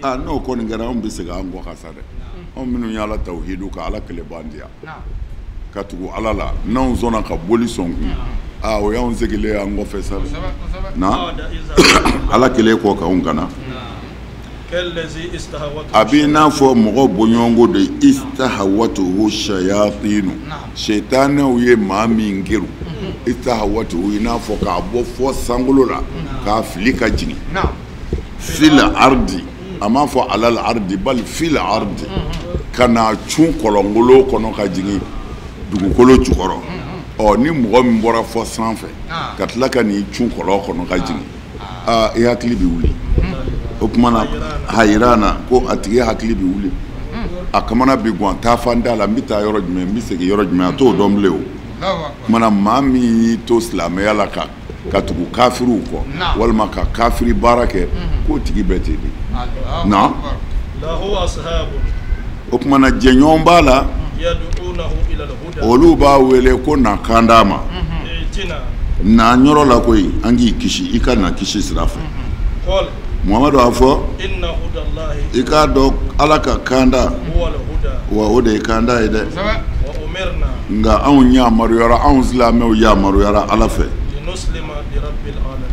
Aa, n'o kɔni kɛra, anw bɛ segin an kɔ ka sa dɛ. Anw minnu ye Ala tawhidu, ka Ala kelebandiya, ka tugu Ala la, n'anw sɔnna ka boli sɔn kun, aa, o y'anw segilen an kɔfɛ sa dɛ. Na Ala kelen kɔ k'anw kana. A b'i n'a fɔ mɔgɔ bɔɲɔgɔnko de, istahawatuhu shayatinu, sɛtanɛw ye maa min kɛru, istahawatuhu, i n'a fɔ k'a bɔ fɔ sankolo la k'a fili ka jigin fil ardi. A m'a fɔ alal ardi, bali fil ardi, ka na cun kɔlɔnkolo kɔnɔ ka jigin dugukolo jukɔrɔ. Ɔ, ni mɔgɔ min bɔra fɔ sanfɛ ka tila ka n'i cun kɔlɔn kɔnɔ ka jigin, aa, i hakili bɛ wuli. O tuma na, hayirana, ko a tigi hakili bɛ wuli, a kamana bɛ gan, taafan t'a la. N bɛ taa yɔrɔ jumɛn? N bɛ segin yɔrɔ jumɛn? A t'o dɔn bilen. O tuma na, maa min y'i to silamɛya la ka tugu kafiriw kɔ walima ka kafiri baara kɛ, k'o tigi bɛ ten de na. O tuma na, jɛɲɔgɔn b'a la, olu b'a wele ko na kan d'a ma, na yɔrɔ la koyi, an k'i kisi, i ka na kisi sira fɛ. Muhamadu a fɔ, i k'a dɔn Ala ka kanda, wa o de ye kanda ye dɛ. Nka anw yamaruyara, anw silamɛw yamaruyara Ala fɛ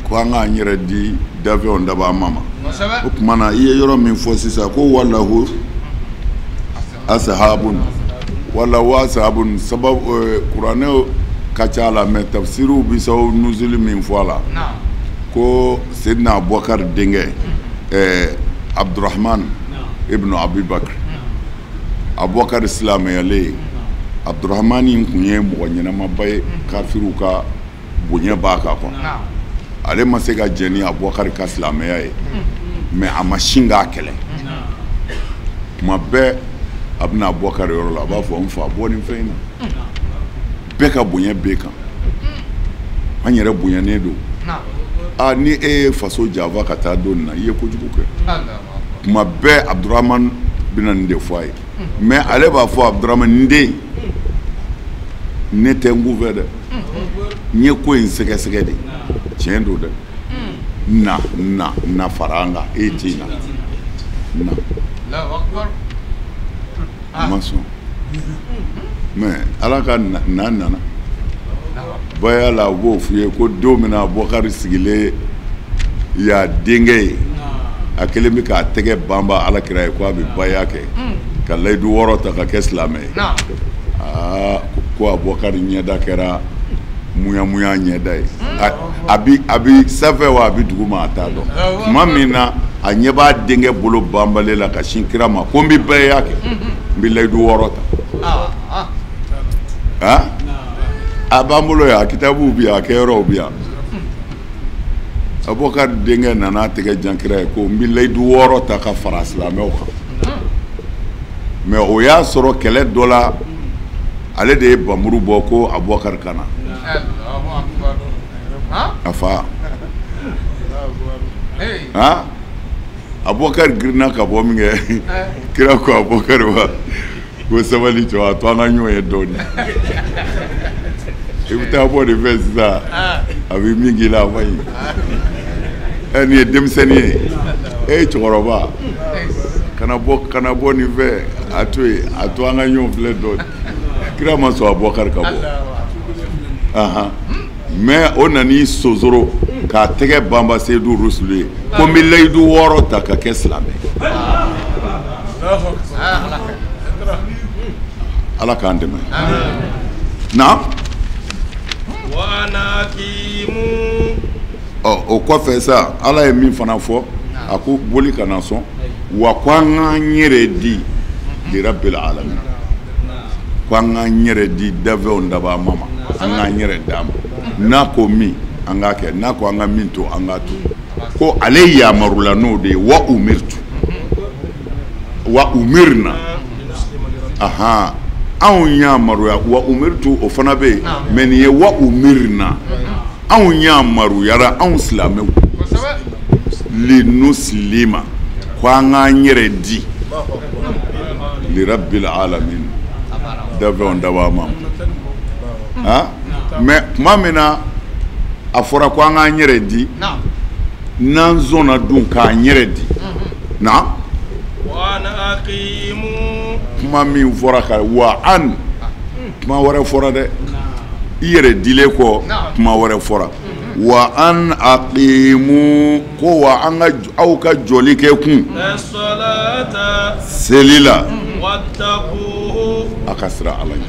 ko an k'an yɛrɛ di dafɛnw dabaa ma. O tuma na, i ye yɔrɔ min fɔ sisan ko walahu asahabun, walahu asahabun, sababu kuranɛ ka ca la, mɛ tafsiriw bɛ sababu nuzuli min fɔ a la, ko Seydina Abubakar denkɛ Abdurahman ibn Abubakar, Abubakar silamɛyalen, Abdurahman in tun ye mɔgɔ ɲɛnamaba ye, kafiriw ka bonya b'a kan kɔnɔ. Ale ma se ka jɛn ni Abubakar ka silamɛya ye, mɛ a ma sin k'a kɛlɛ. Tuma bɛɛ a bɛna Abubakar yɔrɔ la, a b'a fɔ: n fa, bɔ nin fɛn in na, bɛɛ ka bonya b'e kan, an yɛrɛ bonyanen don. Aa, ni e ye faso janfa ka taa don nin na, i ye kojugu kɛ. Tuma bɛɛ Abdurahman bɛna nin de fɔ a ye, mɛ ale b'a fɔ: Abdurahman, n den, ne tɛ n kunfɛ dɛ, n ye ko in sɛgɛsɛgɛ de, tiɲɛ don dɛ. Na, na, na, fara an kan, e tɛ na, na. A ma sɔn, mɛ Ala ka na nana baya la. U b'o f'i ye ko don min na Abubakar sigilen y'a denkɛ ye, a kɛlen bɛ k'a tɛgɛ banba Ala kira ye ko a bɛ baya kɛ ka layidu 6 ta ka kɛ silamɛ ye. Aa, ko Abubakar ɲɛda kɛra muyamuya ɲɛda ye, a bi sanfɛ wa a bi dugu ma, a t'a dɔn. Tuma min na a ɲɛ b'a denkɛ bolo banbalen la ka sin kira ma ko n bɛ baya kɛ, n bɛ layidu 6 ta, ah, a b'an bolo yan, a kitabuw bɛ yan, a kɛyɔrɔw bɛ yan. Abubakar denkɛ nana tɛgɛ jan kira ye ko n bɛ layidu 6 ta ka fara silamɛw kan. Mɛ o y'a sɔrɔ kɛlɛ dɔ la, ale de ye bamuru bɔ ko Abubakar ka na a fa. Han, Abubakar girinna ka bɔ min kɛ, kira ko Abubakar wa ko sabali cɛ, a to an ka ɲɔgɔn ye dɔɔni, i bɛ taa bɔ nin fɛ sisan, a bɛ min k'i la, a ma ɲi. Ɛ, nin ye denmisɛnnin ye, e ye cɛkɔrɔba, kana bɔ, kana bɔ nin fɛ, a to yen, a to an ka ɲɔgɔn filɛ dɔɔni. Kira ma sɔn Abubakar ka bɔ. Ahan, mɛ o nan'i sonsoro k'a tɛgɛ banba Seyidu Rusulu ye ko n bɛ layidu 6 ta ka kɛ silamɛ. Ala k'an dɛmɛ na. Ɔ, o kɔfɛ sa, Ala ye min fana fɔ, a ko boli kana sɔn wa, ko an k'an yɛrɛ di lirabbil alamin, ko an k'an yɛrɛ di dafɛnw dabaa ma, an k'an yɛrɛ d'a ma. N'a ko min, an k'a kɛ, n'a ko an ka min to, an k'a to. Ko ale yamarula n'o de ye, wa umirtu wa umirna. Ahan, anw yamaruya, wa umirtu, o fana bɛ yen, mɛ nin ye wa umirna, anw yamaruyara, anw silamɛw, linuslima, ko an k'an yɛrɛ di lirabbil alamin, dafɛnw dabaa ma. Han, mɛ tuma min na a fɔra ko an k'an yɛrɛ di N'an sɔnna dun k'an yɛrɛ di. Na kuma min fɔra ka wa an kuma wɛrɛ fɔra dɛ. I yɛrɛ dilen kɔ kuma wɛrɛ fɔra. Wa an aqimu ko wa an ka aw ka jɔli kɛ kun seli la a ka siran Ala ɲɛ.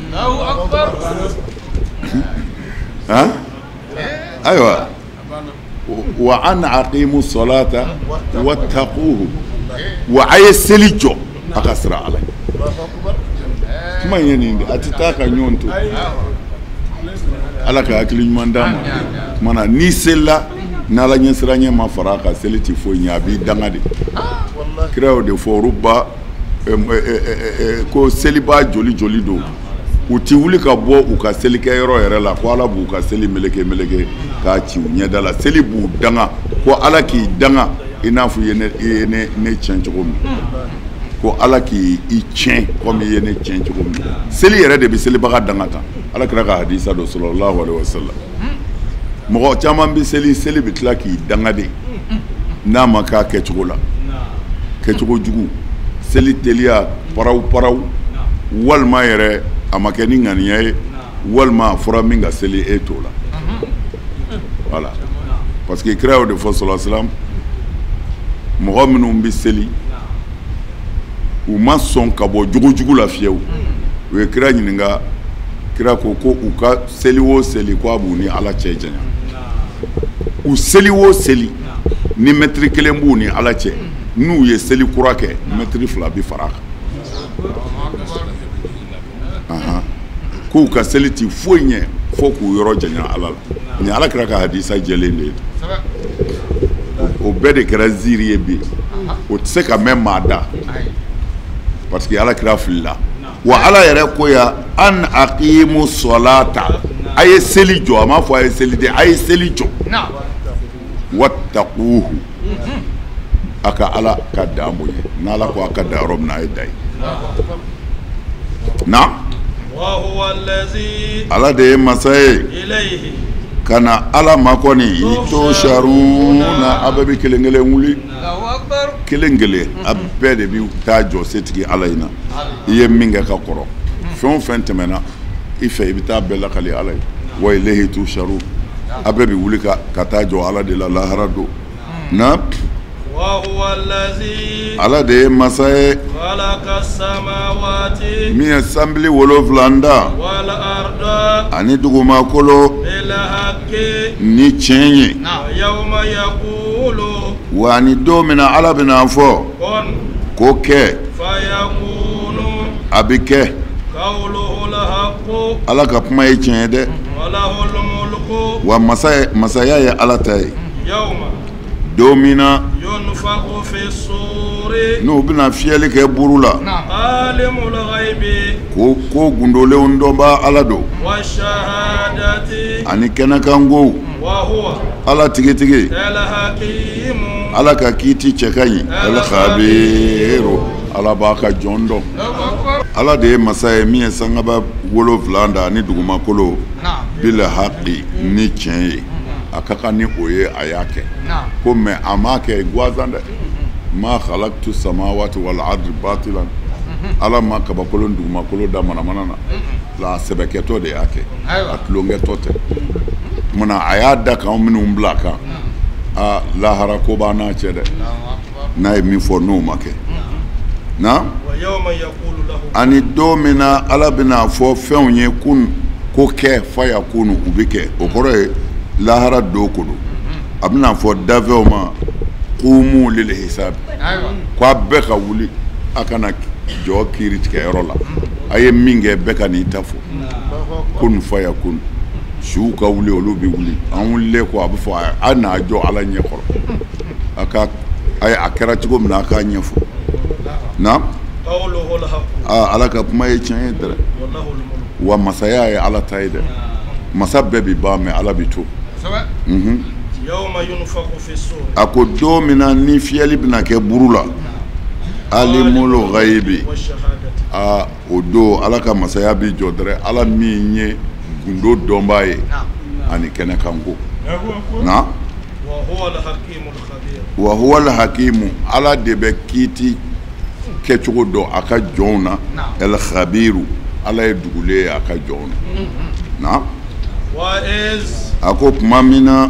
Han, ayiwa wa an aqimu salata wattaquhu wa a ye seli jɔ a ka siran Ala ɲɛ. Kuma in ye nin de, a tɛ taa ka ɲɔgɔn to. Ala ka hakili ɲuman d'an ma. Tuma na n'i selila n'Ala ɲɛsiranɲɛ ma fara a kan, seli tɛ foyi ɲɛ, a b'i danga de. Kira y'o de fɔ ruba ko selibaa joli joli don u ti wuli ka bɔ u ka selikɛyɔrɔ yɛrɛ la ko Ala b'u ka seli meleke meleke k'a ci u ɲɛda la. Seli b'u danga ko Ala k'i danga i n'a fɔ i ye ne tiɲɛ cogo min, ko Ala k'i tiɲɛ komi i ye ne tiɲɛ cogo min. Seli yɛrɛ de bɛ selibaga danga tan. Ala kira ka hadisa don sallallahu alaihi wasallam. Mɔgɔ caman bɛ seli, seli bɛ tila k'i danga de n'a ma k'a kɛcogo la, kɛcogo jugu, seli teliya paraw paraw, walima yɛrɛ a ma kɛ ni ŋaniya ye, walima a fɔra min ka seli e t'o la. Voilà, parce que kira y'o de fɔ sallallahu alaihi wasallam, mɔgɔ minnu bɛ seli u ma sɔn ka bɔ jogojugu la fiyewu. U ye kira ɲininka, kira ko ko u ka seli o seli ko a b'u ni Ala cɛ janya. U seli o seli ni mɛtiri kelen b'u ni Ala cɛ, n'u ye seli kura kɛ mɛtiri 2 bi fara a kan. K'u ka seli ti foyi ɲɛ fo k'u yɔrɔ janya Ala la. Nin Ala kira ka hadisa jɛlen de ye. O bɛɛ de kɛra ziiri ye bi. O tɛ se ka mɛn maa da parce que Ala kira filila. Wa Ala yɛrɛ ko ya an aqimu salata, a ye seli jɔ, a m'a fɔ a ye seli dɛ, a ye seli jɔ. Wattaquhu, a ka Ala ka dan bonya. N'Ala ko a ka dan yɔrɔ min na, a ye dan ye. Na Ala de ye masa ye ka na Ala makɔni i to saruna, a bɛɛ bɛ kelen kelen wuli, kelen kelen a bɛɛ de bɛ taa jɔ setigi Ala in na. I ye min kɛ ka kɔrɔ, fɛn o fɛn tɛmɛna i fɛ, i bɛ taa bɛɛ lakali Ala ye. Wa ilayhi tusharun, a bɛɛ bɛ wuli ka taa jɔ Ala de la lahara don. Na Ala de ye masa ye min ye sanbili 7 da ani dugumakolo ni tiɲɛ ye. Wa ni don min na Ala bɛna fɔ ko kɛ, a bɛ kɛ. Ala ka kuma ye tiɲɛ ye dɛ. Wa masaya ye Ala ta ye. Don min na n'u bɛna fiyɛli kɛ buru la, ko ko gundolenw dɔnbaa Ala don, ani kɛnɛkankow Ala tigitigi, Ala ka kiiti cɛ ka ɲi. Al-khabiru, Ala b'a ka jɔn dɔn. Ala de ye masa ye min ye sankaba 7 da ani dugumakolo bil haqi ni tiɲɛ ye. A ka kan ni o ye, a y'a kɛ ko mɛ a m'a kɛ gansan dɛ. Ma khalaqtu samawati wal ardi batilan, Ala ma kabakolo dugumakolo da manamana na la, a sɛbɛkɛtɔ de y'a kɛ, a tulonkɛtɔ tɛ. Kumana a y'a da k'anw minnu bila a kan, a lahara ko b'an n'a cɛ dɛ. N'a ye min fɔ n'o ma kɛ. Na ani don min na Ala bɛna fɔ fɛnw ye kun ko kɛ faya kunu, u bɛ kɛ. O kɔrɔ ye lahara don ko don. A bɛna fɔ dafɛnw ma qumu lil hisab, ko a bɛɛ ka wuli a kana jɔ kiiri tigɛyɔrɔ la, a ye min kɛ bɛɛ ka n'i ta fɔ. Kun faya kun, suw ka wuli, olu bɛ wuli. An wulilen kɔ a bɛ fɔ a n'a jɔ Ala ɲɛ kɔrɔ, a ka a kɛra cogo min na a k'a ɲɛfɔ. Na Ala ka kuma ye tiɲɛ ye dɛ. Wa masaya ye Ala ta ye dɛ. Masa bɛɛ bi ban mɛ Ala bi to. A ko don min na ni fiyɛli bɛna kɛ buru la, alimul ghaibi, a o don Ala ka masaya bi jɔ dɛrɛ. Ala min ye gundo dɔnbaa ye ani kɛnɛkanko. Na Wa huwa alhakimu, Ala de bɛ kiiti kɛcogo dɔn a ka jɔnw na. Alkhabiru, Ala ye dugulen ye a ka jɔnw na. Naam. A ko tuma min na,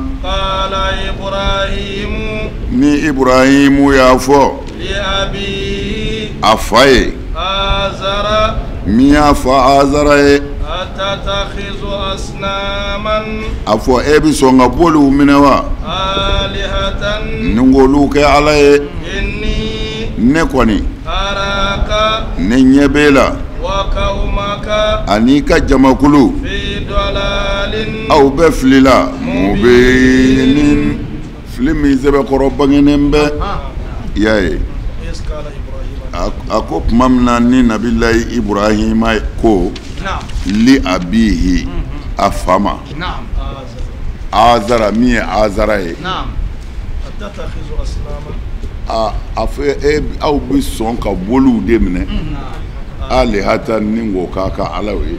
ni Ibrahimu y'a fɔ a fa ye, min y'a fa Azara ye, a fɔ e bɛ sɔn ka boliw minɛ wa, ni k'olu kɛ Ala ye? Ne kɔni ne ɲɛ b'e la ani ka jamakulu, aw bɛ fili la, mubinin, fili min sɛbɛkɔrɔ bangenen bɛ. I y'a ye, a ko tuma min na ni nabilayi Ibrahima ko li abihi, a fa ma, Azara, min ye Azara ye, a fɔ e aw bɛ sɔn ka boliw de minɛ alihata ni k'o k'a ka alaw ye.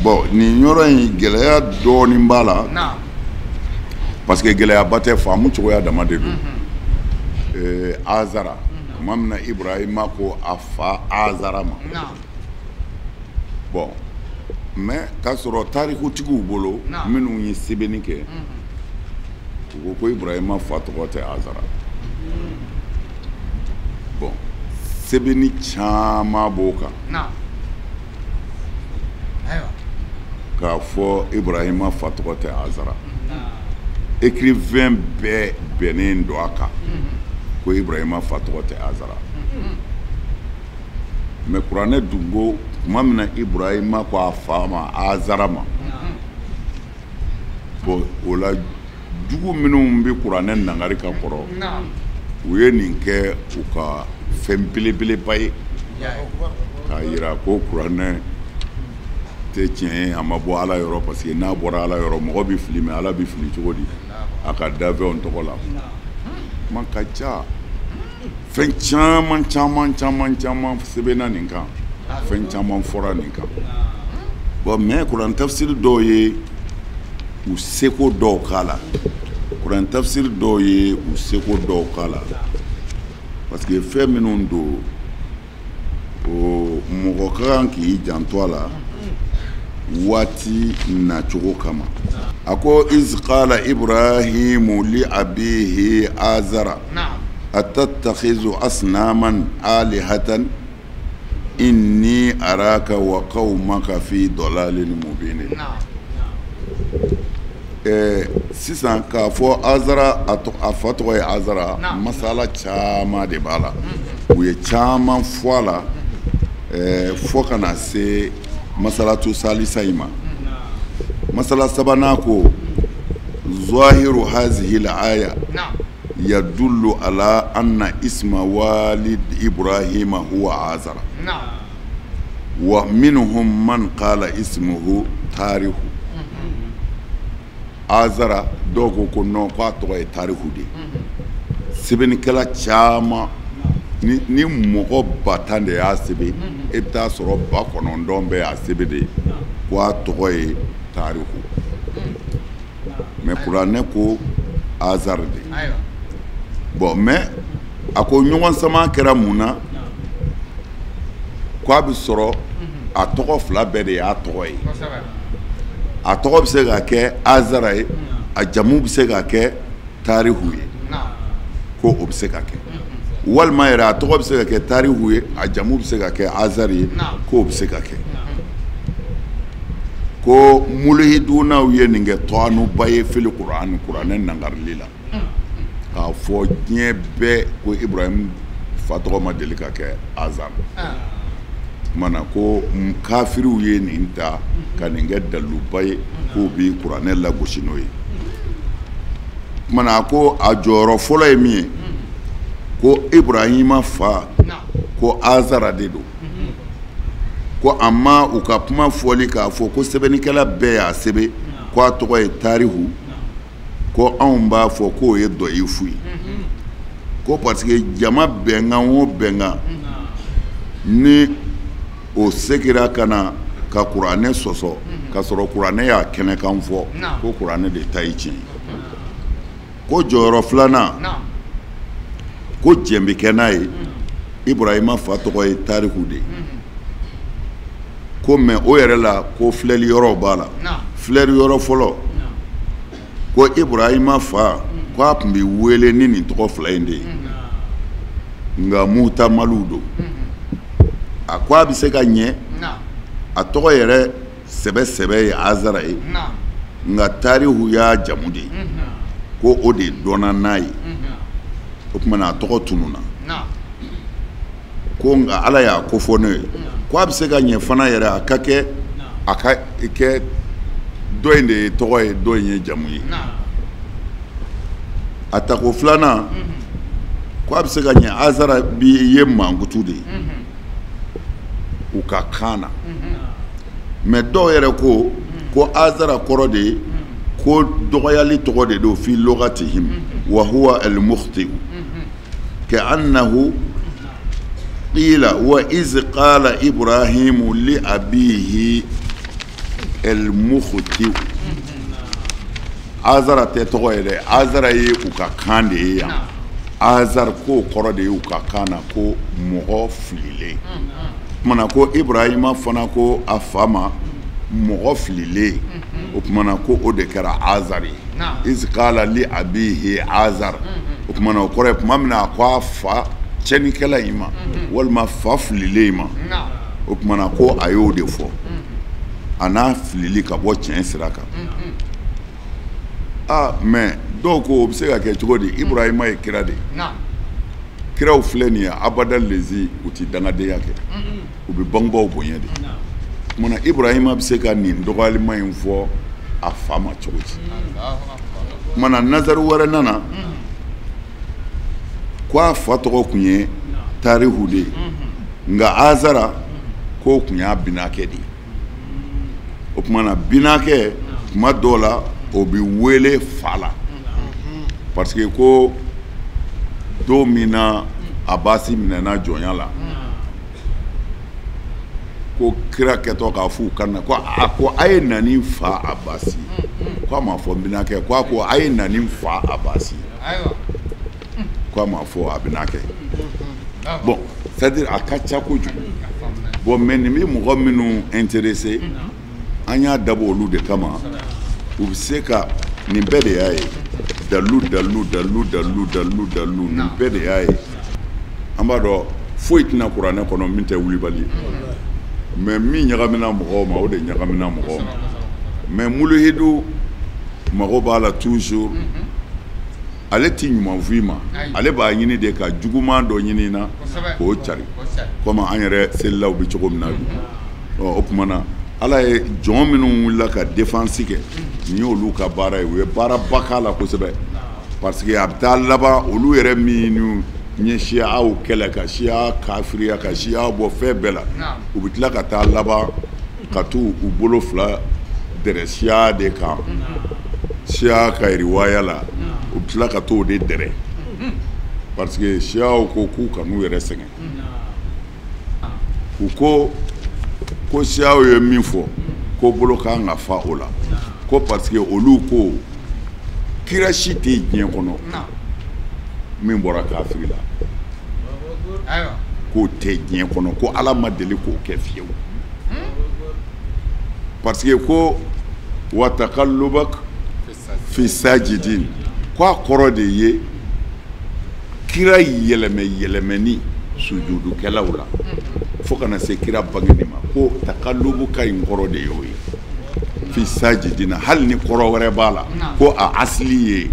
Bon, nin yɔrɔ in gɛlɛya dɔɔnin b'a la, parce que gɛlɛyaba tɛ, faamu cogoya dama de don. Azara, tuma min na Ibrahima ko a fa Azara ma, bon, mais k'a sɔrɔ tarikutigiw bolo minnu ye sɛbɛnni kɛ, u ko ko Ibrahima fa tɔgɔ tɛ Azara. Bon, sɛbɛnni caman b'o kan k'a fɔ Ibrahima fa tɔgɔ tɛ Azara. Écrivain bɛɛ bɛnnen don a kan ko Ibrahima fa tɔgɔ tɛ Azara. Mais kuranɛ dun ko tuma min na Ibrahima ko a fa ma Azara ma, bon, o la jugu minnu bɛ kuranɛ nangari ka kɔrɔ, u ye nin kɛ u ka fɛn belebeleba ye k'a yira ko kuranɛ tɛ tiɲɛ ye, a ma bɔ Ala yɔrɔ, parce que n'a bɔra Ala yɔrɔ mɔgɔ bɛ fili, mais Ala bɛ fili cogo di a ka danfɛnw tɔgɔ la? Kuma ka ca, fɛn caman caman caman caman sɛbɛnna nin kan, fɛn caman fɔra nin kan. Bon, mais kuran tafsiri dɔw ye u seko dɔw k'a la, kuran tafsiri dɔw ye u seko dɔw k'a la, parce que fɛn minnu don, o mɔgɔ ka kan k'i janto a la waati nacogo kama. A ko iz qala Ibrahimu li abihi Azara atattakhizu asnaman alihatan inni araka wa qawmaka fi dalalin mubin. Sisan k'a fɔ Azara, a fa tɔgɔ ye Azara, masala caman de b'a la, u ye caman fɔ a la fo ka na se masalatu salisa in ma. Masala sabanan ko zahiru hazihi al-aya yadullu ala anna isma walid Ibrahima huwa Azara wa minhum man qala ismuhu Tarihu. Azara, dɔw ko ko non, k'a tɔgɔ ye Tarihu de. Sɛbɛnnikɛla caman, ni mɔgɔ 10,000 de y'a sɛbɛn, e bɛ taa sɔrɔ 9,000 bɛɛ y'a sɛbɛn de ko a tɔgɔ ye Tarihu. Mais kuranɛ ko Azar de. Bon, mais a ko ɲɔgɔn sama kɛra mun na? Ko a bɛ sɔrɔ a tɔgɔ fila bɛɛ de y'a tɔgɔ ye. A tɔgɔ bɛ se ka kɛ Azara ye, a jamu bɛ se ka kɛ Tarihu ye, ko o bɛ se ka kɛ. Walima yɛrɛ a tɔgɔ bɛ se ka kɛ Tarihu ye, a jamu bɛ se ka kɛ Azari ye, k'o bɛ se ka kɛ. Ko mulihidunaw ye nin kɛ tɔgɔnuba ye fili kuranɛ nangarili la, k'a fɔ diɲɛ bɛɛ ko Ibrahim fa tɔgɔ ma deli ka kɛ Azar. Kumana ko kafiriw ye nin ta ka nin kɛ daliluba ye k'u bi kuranɛ lagosi n'o ye. Kumana ko a jɔyɔrɔ fɔlɔ ye min ye, ko Ibrahima fa ko Azara de don. Ko a ma u ka kuma fɔli k'a fɔ ko sɛbɛnnikɛla bɛɛ y'a sɛbɛn ko a tɔgɔ ye Tarihu, ko anw b'a fɔ k'o ye dɔyifu ye. Ko parce que jama bɛnkan o bɛnkan ni o segira ka na ka kuranɛ sɔsɔ, ka sɔrɔ kuranɛ y'a kɛnɛkan fɔ ko kuranɛ de ta ye tiɲɛ ye. Ko jɔyɔrɔ filanan, ko jɛn bɛ kɛ n'a ye, Ibrahima fa tɔgɔ ye Tariku de ye. Ko mais o yɛrɛ la ko filɛli yɔrɔw b'a la. Filɛli yɔrɔ fɔlɔ, ko Ibrahima fa ko a tun bɛ wele ni nin tɔgɔ fila in de ye, nka mutamaliw don. A ko a bɛ se ka ɲɛ, a tɔgɔ yɛrɛ sɛbɛ sɛbɛ ye Azara ye, nka Tarihu y'a jamu de ye, ko o de dɔnna n'a ye. O tuma na a tɔgɔ tununna. Ko nka Ala y'a ko fɔ ne ye ko a bɛ se ka ɲɛ fana yɛrɛ, a ka kɛ a ka kɛ dɔ in de ye tɔgɔ ye, dɔ in ye jamu ye. A tako filanan, ko a bɛ se ka ɲɛ Azara bi ye mankutu de ye u ka kan na. Mais dɔw yɛrɛ ko ko Azara kɔrɔ de ye ko dɔgɔyali tɔgɔ de don fi lugatihim wa huwa al-mukhti ka annahu qila wa iz qala Ibrahimu li abihi al-mukhti. Azara tɛ tɔgɔ ye dɛ, Azara ye u ka kan de ye yan. Azar ko kɔrɔ de ye u ka kan na ko mɔgɔ fililen. O tuma ko Ibrahima fana ko a fa ma mɔgɔ fililen. O tuma na ko o de kɛra Azar ye. Iz qala li abihi Azar. O tuma na o kɔrɔ ye tuma min na a ko a fa tiɲɛnikɛla in ma, walima fa fililen in ma. O tuma na ko a y'o de fɔ, a n'a filili ka bɔ tiɲɛ sira kan. Ah, mais dɔw ko o bɛ se ka kɛ cogo di? Ibrahima ye kira de ye. Kiraw filɛ nin ye, abada lezi u ti dangadenya kɛ, u bɛ bangebaaw bonya de. Munna Ibrahima bɛ se ka nin dɔgɔyalima in fɔ a fa ma cogo di? Munna nazaru wɛrɛ nana ko a fa tɔgɔ tun ye Tarihu de ye, nka Azara k'o tun y'a binakɛ de ye. O tuma na binakɛ tuma dɔw la o bɛ wele fa la, parce que ko don min na Abasi minɛna jɔnya la, ko kira kɛtɔ k'a f'u kan na ko a ko a ye na ni fa Abasi, ko a ma fɔ n binakɛ, ko a ko a ye na ni fa Abasi, ko a ma fɔ a binakɛ. Bon, c'est à dire a ka ca kojugu. Bon, mais nin bɛ mɔgɔ minnu intéressé, an y'a dabɔ olu de kama. U bɛ se ka nin bɛɛ de y'a ye, dalu dalu dalu dalu dalu dalu, nin bɛɛ de y'a ye. An b'a dɔn foyi tɛna kuranɛ kɔnɔ min tɛ wulibali ye, mais min ɲagamina mɔgɔw ma, o de ɲagamina mɔgɔw ma. Mais muluhidu mago b'a la toujours, ale ti ɲuman f'i ma, ale b'a ɲini de ka juguman dɔ ɲini na k'o cari, komi an yɛrɛ selilaw bɛ cogo min na bi. O tuma na Ala ye jɔn minnu wulila ka défense kɛ, nin y'olu ka baara ye, u ye baaraba k'a la kosɛbɛ, parce que a bɛ taa laban olu yɛrɛ minnu ye siyaw kɛlɛ ka siya kafiriya ka siya bɔ fɛn bɛɛ la, u bɛ tila ka taa laban ka t'u u bolo fila dɛrɛ siya de kan, siya ka riwaya la, u bɛ tila ka t'o de dɛrɛ, parce que siyaw ko k'u kan'u yɛrɛ sɛgɛn. U ko ko siyaw ye min fɔ ko bolo kan ka fa o la, ko parce que olu ko kira si tɛ diɲɛ kɔnɔ min bɔra kafiri la, k'o tɛ diɲɛ kɔnɔ, ko Ala ma deli k'o kɛ fiyewu, parce que ko wa takallubak fi sajidin, ko a kɔrɔ de ye kira yɛlɛmɛ yɛlɛmɛni sujudukɛlaw la fo kana se kira bangeni ma, ko takallubu ka in kɔrɔ de y'o ye fi sajidina, hali ni kɔrɔ wɛrɛ b'a la, ko a asili ye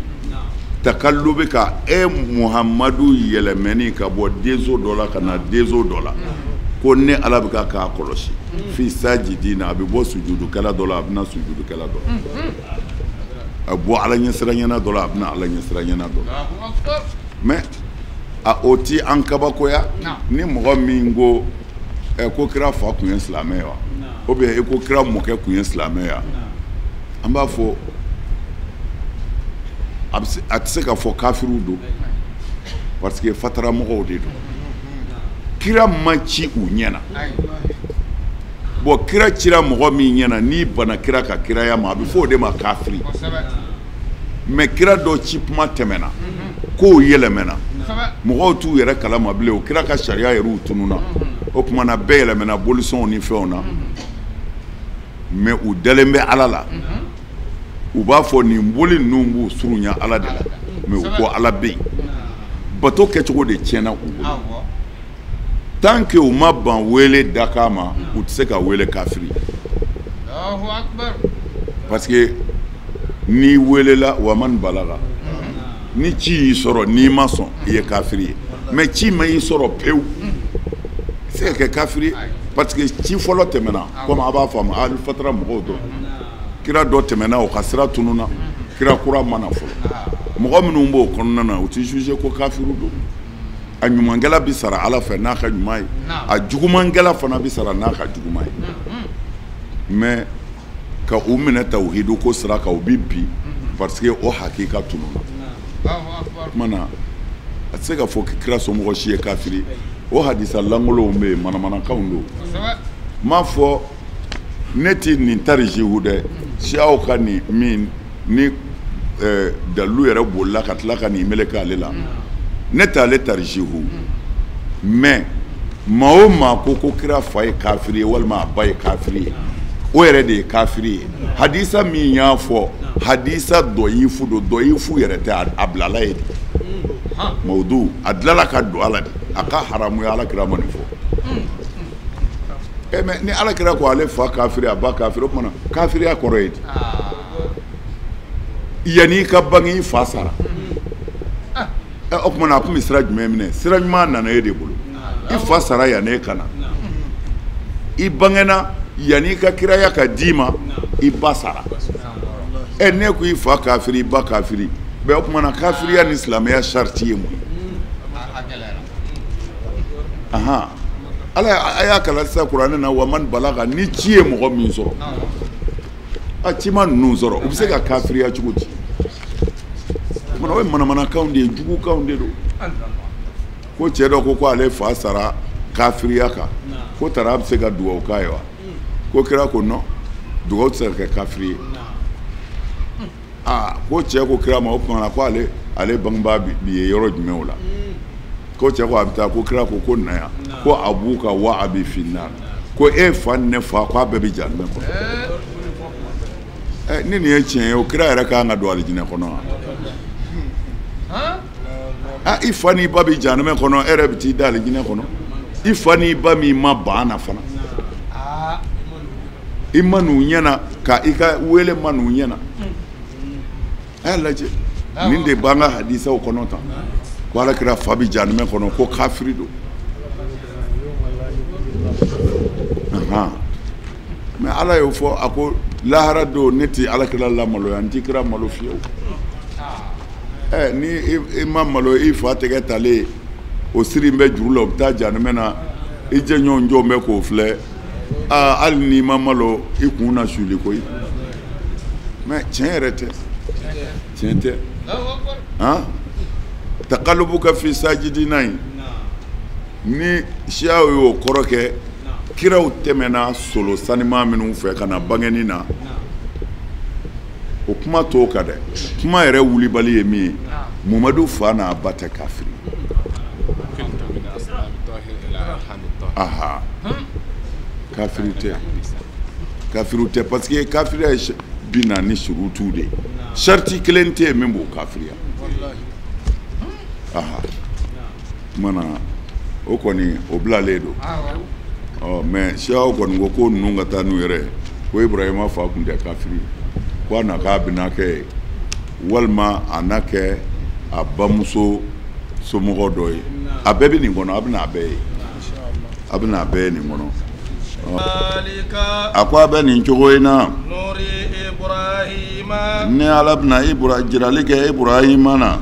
takallubi ka e Muhamadu yɛlɛmɛni ka bɔ denso dɔ la ka na denso dɔ la, ko ne Ala bɛ ka k'a kɔlɔsi fi sajidina, a bɛ bɔ sujudukɛla dɔ la a bɛ na sujudukɛla dɔ la, a bɔ Ala ɲɛsiranɲɛna dɔ la a bɛ na Ala ɲɛsiranɲɛna dɔ la. Mais a o ti an kabakoya ni mɔgɔ min ko ko kira fa tun ye silamɛ ye wa, ou bien i ko kira mɔkɛ tun ye silamɛ ye wa, an b'a fɔ a tɛ se ka fɔ kafiriw don, parce que fataramɔgɔw de don, kira ma ci u ɲɛna. Bon, kira cira mɔgɔ min ɲɛna, n'i banna kira ka kiraya ma, a bɛ fɔ o de ma kafiri. Mais kira dɔ ci kuma tɛmɛna, kow yɛlɛmɛna, mɔgɔw t'u yɛrɛ kalama bilen, o kira ka sariya yɛrɛw tununna. O tuma na bɛɛ yɛlɛmɛna bolisɔnw ni fɛnw na, mais u dalen bɛ Ala la. U b'a fɔ nin boli ninnu b'u surunya Ala de la, mais u ko Ala bɛ yen. Bato kɛcogo de tiɲɛna u bolo. Tant que u ma ban wele dakan ma, u tɛ se ka wele kafiri. Parce que n'i welela wa man balaga, ni ci y'i sɔrɔ n'i ma sɔn, i ye kafiri ye. Mais ci ma y'i sɔrɔ pewu, i tɛ se ka kɛ kafiri ye. Parce que ci fɔlɔ tɛmɛna, komi a b'a faamu ali fatara mɔgɔw dɔn. Kira dɔ tɛmɛna, o ka sira tununna, kira kura ma na fɔlɔ. Mɔgɔ minnu b'o kɔnɔna na, u tɛ juger ko kafiru don. A ɲumankɛla bɛ sara Ala fɛ n'a ka ɲuman ye, a jugumankɛla fana bɛ sara n'a ka juguman ye. Mais ka u minɛ tawhidu ko sira kan, u bɛ bi parce que o hakika tununna. Tuma na a tɛ se ka fɔ kira somɔgɔ si ye kafiri. O hadisa lankolonw bɛ yen, manamanakanw don. N m'a fɔ ne tɛ nin tarijihu dɛ, siyaw ka nin min ni dalilu yɛrɛ bolila ka tila ka nin meleke ale la, ne t'ale tarijihu. Mais maa o maa ko ko kira fa ye kafiri ye walima a ba ye kafiri ye, o yɛrɛ de ye kafiri ye. Hadisa min y'a fɔ, hadisa dɔyifu don, dɔyifu yɛrɛ tɛ, a bilala ye de. Mawudu a dilala ka don ala de, a ka haramuya Ala kira ma nin fɔ. Mais ni Ala kira ko ale fa kafiri, a ba kafiri, o tuma na kafiriya kɔrɔ ye di? Yanni i ka bange i fa sara. O tuma na a tun bɛ sira jumɛn minɛ? Sira ɲuman nana e de bolo. I fa sara yanni e ka na. I bangena yanni i ka kiraya ka d'i ma, i ba sara. Ne ko i fa kafiri, i ba kafiri. Mais o tuma na kafiriya ni silamɛya sariti ye mun ye? Ahan, Ala a y'a kalan sisan kuranɛ na, wa man balaga, ni ci ye mɔgɔ min sɔrɔ, a ci ma ninnu sɔrɔ, u bɛ se ka kafiriya cogo di? O ye manamanakanw de ye, jugukanw de don. Ko cɛ dɔ ko ko ale fa sara kafiriya kan, ko tara a bɛ se ka dugawu k'a ye wa? Ko kira ko non, dugawu tɛ se ka kɛ kafiri ye. Aa, ko cɛ ko kira ma, o tuma na ko ale bangebaa bi ye yɔrɔ jumɛn o la? Ko cɛ ko a bɛ taa, ko kira ko ko na yan, ko a b'u ka wa a bɛ finna, ko e fa ni ne fa ko a bɛɛ bɛ jahanamɛ kɔnɔ. Ni nin ye tiɲɛ ye, o kira yɛrɛ ka kan ka don alijinɛ kɔnɔ wa? Ah, i fa n'i ba bɛ jahanamɛ kɔnɔ, e yɛrɛ bɛ t'i da alijinɛ kɔnɔ. I fa n'i ba min ma ban na fana, i ma n'u ɲɛna ka i ka wele ma n'u ɲɛna. A y'a lajɛ, nin de b'an ka hadisaw kɔnɔ tan, ko Ala kira fa bɛ jahanamɛ kɔnɔ, ko kafiri don. Mais Ala y'o fɔ, a ko lahara don ne tɛ Ala kira lamaloya, n tɛ kira malo fiyewu. Ni i ma malo, i fa tɛgɛ talen o siri bɛ juru la, o bɛ taa jahanamɛ na, i jɛɲɔgɔn jɔn bɛ k'o filɛ. Aa, hali n'i ma malo, i kun na suli koyi. Mais tiɲɛ yɛrɛ tɛ, tiɲɛ tɛ. Han, taqallubuka fi sajidina in, ni siyaw y'o kɔrɔ kɛ, kiraw tɛmɛna solo sanima minnu fɛ ka na bangeni na, o kuma t'o kan dɛ. Kuma yɛrɛ wulibali ye min ye, Mamadu fa n'a ba tɛ kafiri. Aha, kafiri tɛ, kafiri tɛ, parce que kafiriya ye bi naani surutu de ye. Sariti kelen tɛ yen min b'o kafiriya. Aha, kumana o kɔni o bilalen don. Ɔ, mais siyaw kɔni ko ko ninnu ka taa n'u yɛrɛ ye, ko Ibrahima fa tun tɛ kafiri, ko a na k'a bɛna kɛ ye, walima a na kɛ a bamuso somɔgɔ dɔ ye. A bɛɛ bɛ nin kɔnɔ, a bɛna a bɛɛ ye, a bɛna a bɛɛ ye nin kɔnɔ. A ko a bɛ nin cogo in na, ni Ala bɛna jirali kɛ Ibrahima na,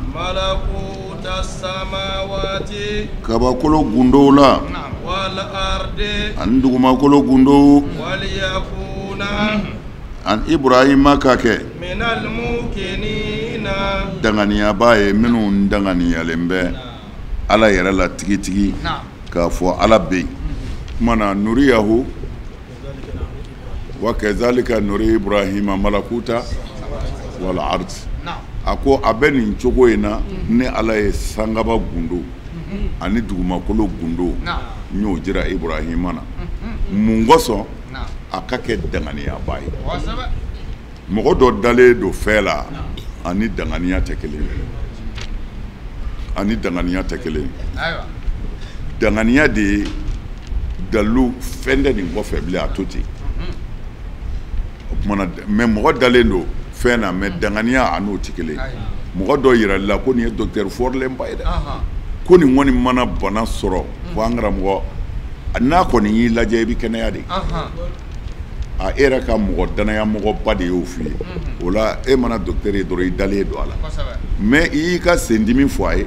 kabakolo gundow la ani dugumakolo gundow, ani Ibrahima ka kɛ danganiyabaa ye, minnu danganiyalen bɛ Ala yɛrɛ la tigitigi, k'a fɔ Ala bɛ yen. Tuma na nuriyahu wa kazalika nuri Ibrahima malakuta wal ard. A ko a bɛ nin cogo in na, ne Ala ye sankaba gundo ani dugumakolo gundo n y'o jira Ibrahima na. Mun kosɔn? A ka kɛ danganiyaba ye. Mɔgɔ dɔ dalen don fɛn la ani danganiya tɛ kelen ye. Ani danganiya tɛ kelen ye. Danganiya de ye dalilu fɛn tɛ nin kɔfɛ bilen, a to ten. O tuma na, mais mɔgɔ dalen don fɛn na, mais danganiya a n'o tɛ kelen ye. Mɔgɔ dɔ yirali la ko nin ye docteur fɔrilenba ye dɛ, ko nin kɔni mana bana sɔrɔ fo an karamɔgɔ n'a kɔni y'i lajɛ i bɛ kɛnɛya de. A e yɛrɛ ka mɔgɔ danaya mɔgɔba de y'o f'i ye. O la e mana docteur ye dɔrɔn i dalen don a la. Mais i y'i ka sendimi fɔ a ye,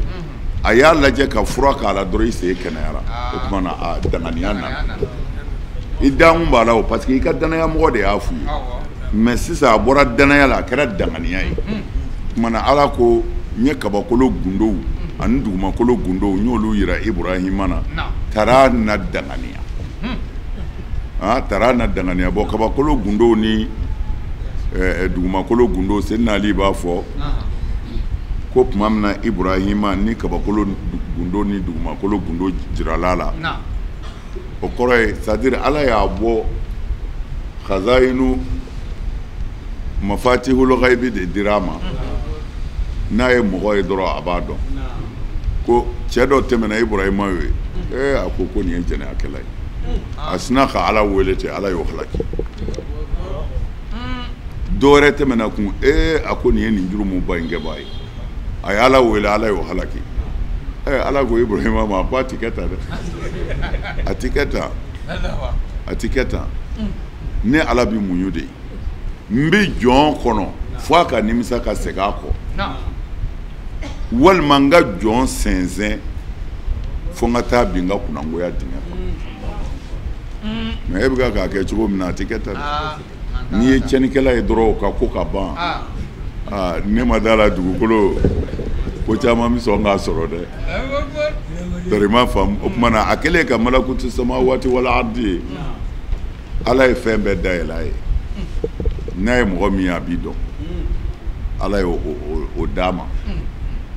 a y'a lajɛ ka fura k'a la dɔrɔn i sen kɛnɛyara. O tuma na a danganiya nana. I dankun b'a la o, parce que i ka danaya mɔgɔ de y'a f'i ye. Mais sisan a bɔra danaya la, a kɛra danganiya ye. O tuma na Ala ko n ye kabakolo gundow ani dugumakolo gundow n y'olu yira Ibrahima na. Tara na danganiya. Tara na danganiya. Bɔn kabakolo gundow ni dugumakolo gundow, Seydina Ali b'a fɔ ko tuma min na Ibrahima ni kabakolo gundo ni dugumakolo gundo jirala la, o kɔrɔ ye c'est à dire Ala y'a bɔ khazayinu mafatihul ghaibi de dira a ma. N'a ye mɔgɔ ye dɔrɔn a b'a dɔn. Ko cɛ dɔ tɛmɛna Ibrahima ye, a ko ko nin ye jɛnɛyakɛla ye. A sinna ka Ala wele ten, Ala y'o halaki. Dɔ wɛrɛ tɛmɛna kun, a ko nin ye nin jurumuba in kɛbaa ye. A ye Ala wele, Ala y'o halaki. Ala ko Ibrahima ma ko a ti kɛ tan dɛ, a ti kɛ tan, a ti kɛ tan. Ne Ala bi muɲu de, n bɛ jɔn kɔnɔ fo a ka nimisa ka segin a kɔ, walima n ka jɔn sɛnsɛn fo n ka taa bin n ka kunnangoya dingɛ kɔnɔ. Mais e bɛ k'a kɛ cogo min na, a ti kɛ tan dɛ. N'i ye tiɲɛnikɛla ye dɔrɔn o ka ko ka ban. Ne ma da la dugukolo ko caman bɛ sɔn k'a sɔrɔ dɛ. Tari ma faamu. O tuma na a kɛlen ka malakutu samawati wal ardi ye, Ala ye fɛn bɛɛ dayɛlɛ a ye. N'a ye mɔgɔ min ye a b'i dɔn. Ala ye o d'a ma.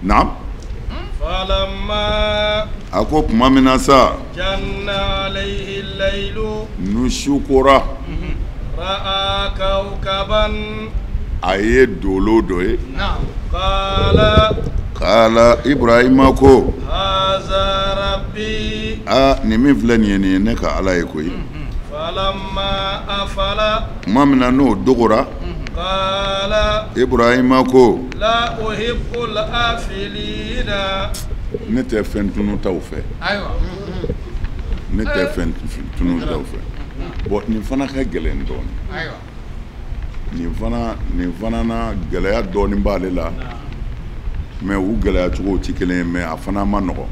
Naam. A ko tuma min na sa, nu su kora, a ye dolo dɔ ye. Kala Ibrahima ko nin min filɛ nin ye, nin ye ne ka Ala ye koyi. Tuma min na n'o dogora, Ibrahima ko ne tɛ fɛn tununtaw fɛ. Ne tɛ fɛn tununtaw fɛ. Bon nin fana ka gɛlɛn dɔɔnin. Nin fana na gɛlɛya dɔɔnin b'ale la. Mais u gɛlɛya cogo tɛ kelen ye, mais a fana ma nɔgɔn.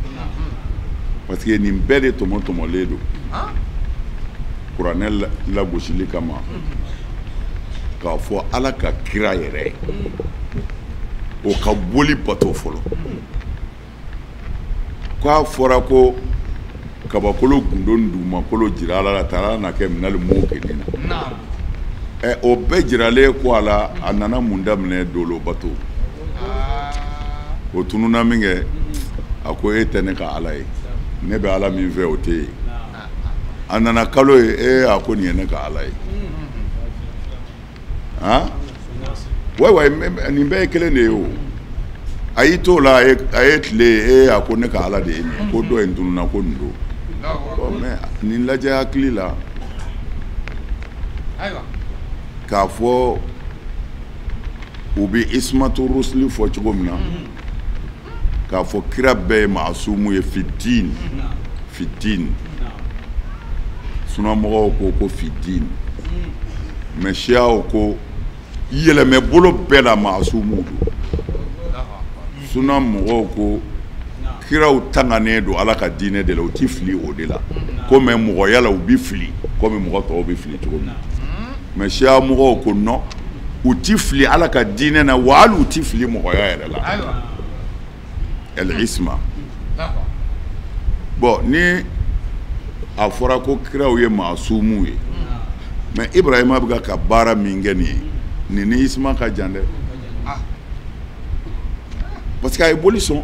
Parce que nin bɛɛ de tɔmɔ tɔmɔlen don kuranɛ lagosili kama, k'a fɔ Ala ka kira yɛrɛ o ka boli bato fɔlɔ. K'a fɔra ko kabakolo gundo ni dugumakolo jira Ala la, taara na kɛ minali mɔgɔ na. O bɛɛ jiralen ko a la, a nana mun daminɛ? Dolo bato. O tununna min kɛ, a ko e tɛ ne ka Ala ye, ne bɛ Ala min fɛ o tɛ yen. A nana kalo ye, a ko nin ye ne ka Ala ye. Han, wa nin bɛɛ ye kelen de ye o. A y'i t'o la, a ye tile ye, a ko ne ka Ala de ye nin ye, ko dɔ in tununna, ko nin don. Mais nin lajɛ hakili la k'a fɔ u bɛ ismatu rusuli fɔ cogo min na, k'a fɔ kira bɛɛ ye maasumu ye fidin fidin. Sunamɔgɔw ko ko fidin, mais siyaw ko yɛlɛmɛ bolo bɛɛ la maasumu don. Sunamɔgɔw ko kiraw tanganen don Ala ka diinɛ de la, u ti fili o de la, ko mais mɔgɔya la u bi fili komi mɔgɔ tɔw bɛ fili cogo min na. Mais siya mɔgɔw ko non, u ti fili Ala ka diinɛ na, wa hali u ti fili mɔgɔya yɛrɛ la, al-isma. Bon, ni a fɔra ko kiraw ye maasumu ye, mais Ibrahima bɛ ka baara min kɛ nin ye, nin ni isma ka jan dɛ. Parce que a ye boli sɔn.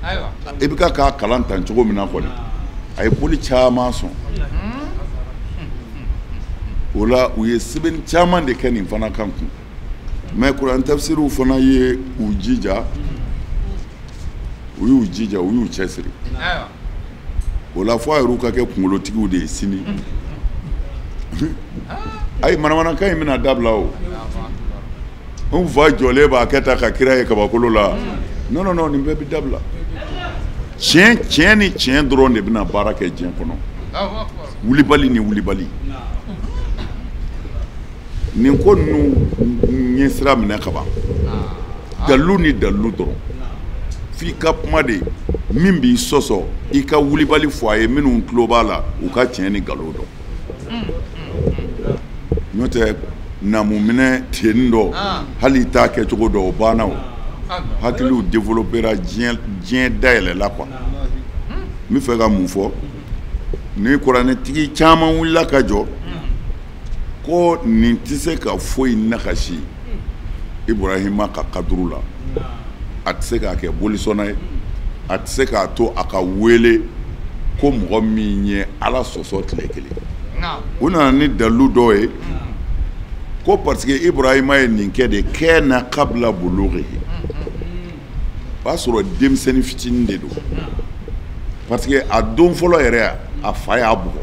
I bɛ k'a kalan tan cogo min na kɔni, a ye boli caman sɔn. O la u ye sɛbɛnni caman de kɛ nin fana kan kun. Mais kuran tafsiriw fana ye u jija, u y'u jija, u y'u cɛsiri. O la fo a yɛrɛw ka kɛ kunkolotigiw de ye sini. Ayi, manamanakan in bɛna dabila o. N fa jɔlen b'a kɛ ta ka kira ye kabakolo la. Non non non, nin bɛɛ bɛ dabila. Tiɲɛ tiɲɛ ni tiɲɛ dɔrɔn de bɛna baara kɛ diɲɛ kɔnɔ. Wulibali ni wulibali. Nin ko ninnu ɲɛ sira minɛ ka ban. Dalilu ni dalilu dɔrɔn. F'i ka kuma de min b'i sɔsɔ, i ka wulibali fɔ a ye minnu tulo b'a la, u ka tiɲɛ ni nkalon dɔn. N'o tɛ namuminɛ ten dɔ, hali i t'a kɛcogo dɔn, o banna o. Hakiliw développera, diɲɛ dayɛlɛla quoi. N bɛ fɛ ka mun fɔ, ni kuranɛtigi caman wulila ka jɔ ko nin tɛ se ka foyi nagasi Ibrahima ka kaduru la. A tɛ se k'a kɛ bolisɔnna ye, a tɛ se k'a to a ka wele ko mɔgɔ min ye Ala sɔsɔ tile kelen. U nana ni dalilu dɔw ye ko parce que Ibrahima ye nin kɛ de kana kabila bulughi, o y'a sɔrɔ denmisɛnnin fitinin de don. Parce que a don fɔlɔ yɛrɛ a fa y'a bugɔ.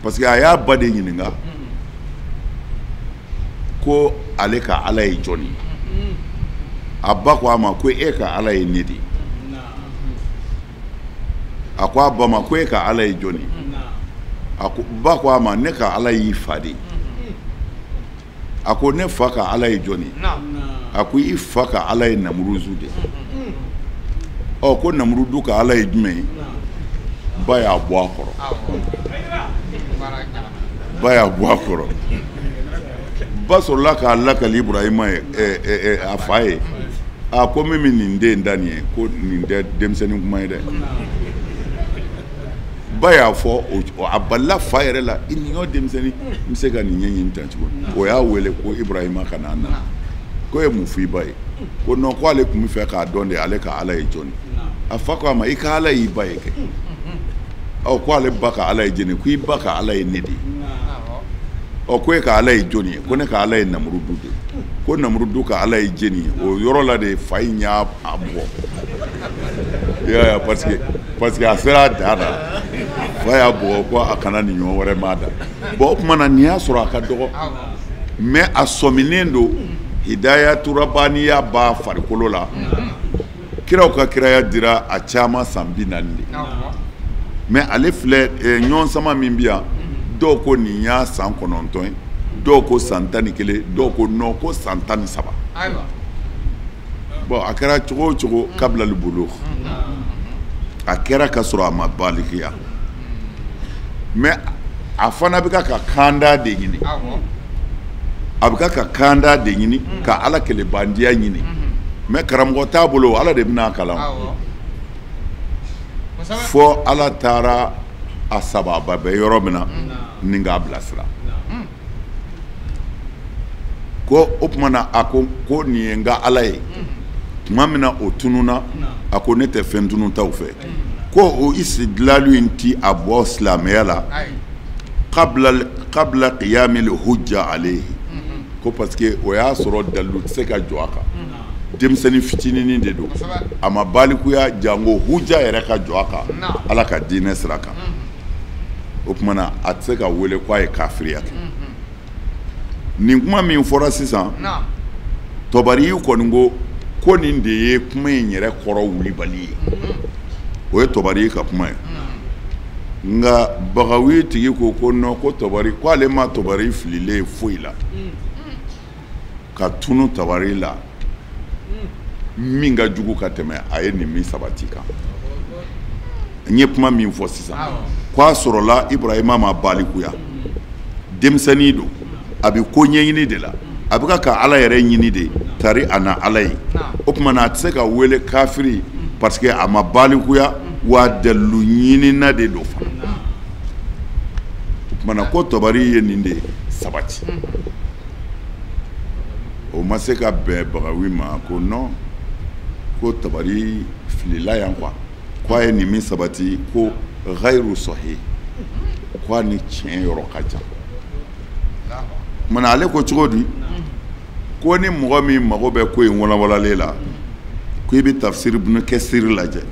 Parce que a y'a ba de ɲininka ko ale ka Ala ye jɔn ye. A ba ko a ma ko e ka Ala ye ne de ye. A ko a ba ma ko e ka Ala ye jɔn ye. A ko ba ko a ma ne ka Ala y'i fa de ye. A ko ne fa ka Ala ye jɔn ye. A ko i fa ka Ala ye Namuruzu de ye. Ɔ ko Namurudu ka Ala ye jumɛn ye? Ba y'a bɔ a kɔrɔ. Ba y'a bɔ a kɔrɔ. Ba sɔrɔla k'a lakali Ibrahima ye, a fa ye. A ko min bɛ nin den da nin ye, ko nin tɛ denmisɛnnin kuma ye dɛ. Ba y'a fɔ, a balila fa yɛrɛ la, i nin y'o denmisɛnnin, n bɛ se ka nin ɲɛɲini tan cogo. O y'a wele ko Ibrahima ka n'a na. Ko e mun fɔ i ba ye? Ko non, ko ale tun bɛ fɛ k'a dɔn de ale ka Ala ye jɔn ye. A fa ko a ma i ka Ala y'i ba ye kɛ. Ɔ ko ale ba ka Ala ye jɔn ye? Ko i ba ka Ala ye ne de ye. Ɔ ko e ka Ala ye jɔn ye? Ko ne ka Ala ye Namurudu de ye. Ko Namurudu ka Ala ye jɔn ye? O yɔrɔ la de fa in y'a bugɔ. I y'a ye parce que a sera a dan na. Fa y'a bugɔ ko a kana nin ɲɔgɔn wɛrɛ maa da. Bon o tuma na nin y'a sɔrɔ a ka dɔgɔ. Mais a sɔminen don hidayatu rabaniya b'a farikolo la. Kiraw ka kiraya dira a caman san 40 de. Mais ale filɛ ɲɔgɔn sama min bi yan, dɔw ko nin y'a san 9 ye, dɔw ko san 11, dɔw ko non ko san 13. Bon a kɛra cogo o cogo kabilali bolo. A kɛra ka sɔrɔ a ma balikiya. Mais a fana bɛ ka kanda de ɲini. A bɛ ka kanda de ɲini ka Ala kelebandiya ɲini. Mais karamɔgɔ t'a bolo, Ala de bɛna a kalan. Fo Ala taara a sababa bɛ yɔrɔ min na ni k'a bilasira. Ko o tuma na a ko ko nin ye n ka Ala ye. Tuma min na o tununa, a ko ne tɛ fɛn tununtaw fɛ. Ko o isidilalu in ti a bɔ silamɛya la qabla qiyamil hujja alayhi. Ko parce que o y'a sɔrɔ dalilu tɛ se ka jɔ a kan. Denmisɛnnin fitinin de don. A ma balikuya jango hujja yɛrɛ ka jɔ a kan Ala ka diinɛ sira kan. O tuma na a tɛ se ka wele k'a ye kafiriya kɛ. Nin kuma min fɔra sisan, Tɔbari kɔni ko ko nin de ye kuma in yɛrɛ kɔrɔ wulibali ye. O ye Tɔbari ka kuma ye. Nka Bagawi tigi ko ko non, ko Tɔbari ko ale ma Tɔbari fililen foyi la. Ka tunu Tɔbari la min ka jugu ka tɛmɛ a ye nin min sabati kan. N ye kuma min fɔ sisan, k'a sɔrɔla Ibrahima ma balikuya. Denmisɛnnin don, a bɛ ko ɲɛɲini de la. A bɛ ka Ala yɛrɛ ɲini de tari a na Ala ye. O tuma na a tɛ se ka wele kafiri parce que a ma balikuya wa dalilu ɲinina de don fana. O tuma na ko Tɔbari ye nin de sabati. O ma se ka bɛn Bagawi ma ko non, Ko Tabari filila yan quoi, ko a ye nin min sabati ko ghayru sahih, ko a ni tiɲɛ yɔrɔ ka jan. Mana ale ko cogo di? Ko ni mɔgɔ min mago bɛ ko in walawalalen la, ko i bɛ tafsir Ibn Kasir lajɛ,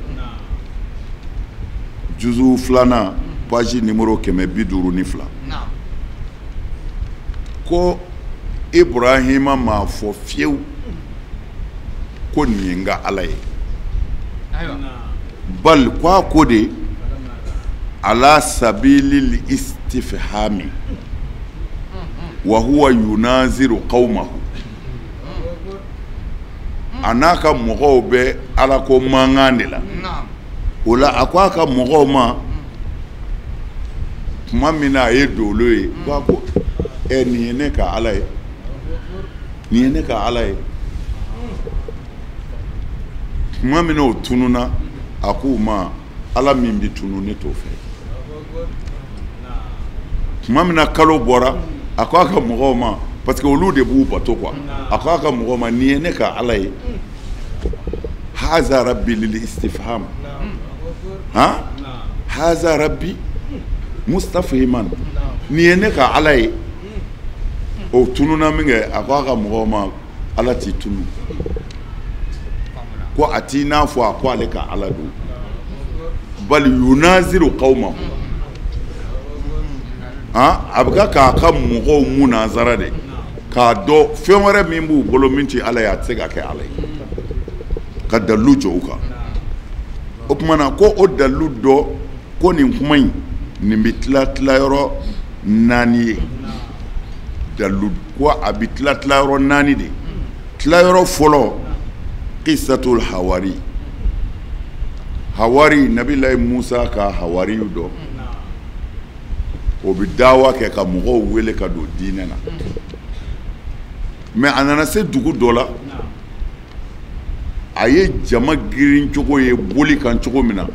juzu 2nan, page numéro 152. Ko Ibrahima m'a fɔ fiyewu ko nin ye n ka Ala ye, bal ko a ko de ala sabilil istifhami wa huwa yunaziru qawmahu, a n'a ka mɔgɔw bɛ Ala ko mankan de la. O la a ko a ka mɔgɔw ma tuma min na a ye dolo ye, ko a ko nin ye ne ka Ala ye, nin ye ne ka Ala ye. Tuma min na o tununa, a k'u ma Ala min bɛ tunu ne t'o fɛ. Tuma min na kalo bɔra, a ko a ka mɔgɔw ma, parce que olu de b'u bato quoi, a ko a ka mɔgɔw ma nin ye ne ka Ala ye. Haza rabbi lil istifham, han, haza rabbi mustafhiman, nin ye ne ka Ala ye. O tununa min kɛ, a ko a ka mɔgɔw ma Ala t'i tunu, ko a t'i n'a fɔ a ko ale ka Ala don, bal yunaziru qawmahu, han, a bɛ k'a ka mɔgɔw munazara de, k'a dɔn fɛn wɛrɛ min b'u bolo min tɛ Ala ye, a tɛ se ka kɛ Ala ye, ka dalilu jɔ u kan. O tuma na ko o dalilu dɔ ko nin kuma in nin bɛ tila tilayɔrɔ 4 ye, dalilu ko a bɛ tila tilayɔrɔ 4 de. Tilayɔrɔ fɔlɔ, qisatul hawari, hawari Nabilayi Musa ka hawariw dɔ, o bɛ dawa kɛ ka mɔgɔw wele ka don diinɛ na. Mais a nana se dugu dɔ la, a ye jama girin cogo ye boli kan cogo min na,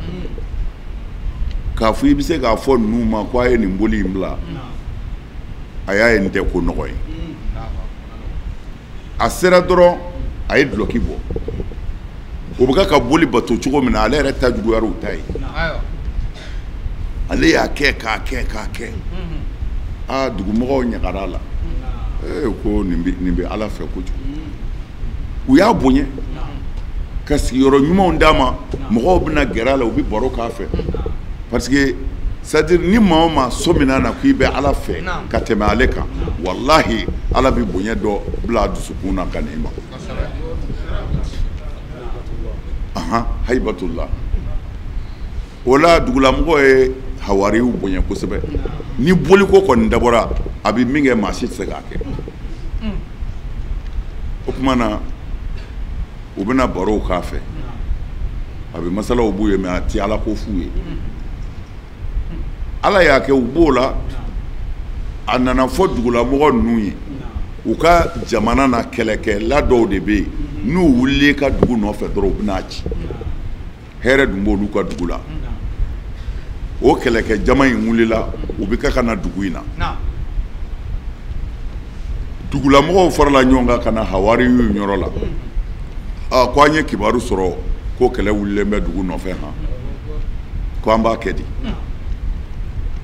k'a fɔ i bɛ se k'a fɔ ninnu ma ko a ye nin boli in bila, a y'a ye nin tɛ ko nɔgɔ ye. A sera dɔrɔn a ye dulɔki bɔ, o bɛ ka boli bato cogo min na, ale yɛrɛ ta juguyara u ta ye. Ale y'a kɛ k'a kɛ k'a kɛ, aa dugumɔgɔw ɲagara a la, ko nin bɛ Ala fɛ kojugu. U y'a bonya ka sigiyɔrɔ ɲumanw d'a ma, mɔgɔw bɛna gɛrɛ a la, u bɛ baro k'a fɛ, parce que c'est à dire ni maa o maa sɔmina na k'i bɛ Ala fɛ ka tɛmɛ ale kan, walahi Ala bɛ bonya dɔ bila a dusukun na ka n'i ma. Ahan, hayibatullah. O la dugulamɔgɔ ye hawariw bonya kosɛbɛ. Ni boliko kɔni dabɔra, a bɛ min kɛ maa si tɛ se k'a kɛ. O tuma na u bɛna barow k'a fɛ, a bɛ masalaw b'u ye, mais a tɛ Ala ko f'u ye. Ala y'a kɛ u b'o la, a nana fɔ dugulamɔgɔ ninnu ye, u ka jamana na kɛlɛkɛla dɔw de bɛ yen, n'u wulila ka dugu nɔfɛ dɔrɔn u bɛna ci. Hɛrɛ dun b'olu ka dugu la. O kɛlɛkɛ jama in wulila, u bɛ ka na dugu in na. Dugulamɔgɔw farala ɲɔgɔn kan ka na hawariw yɔrɔ la. Aa, ko an ye kibaru sɔrɔ ko kɛlɛ wulilen bɛ dugu nɔfɛ han, ko an b'a kɛ di?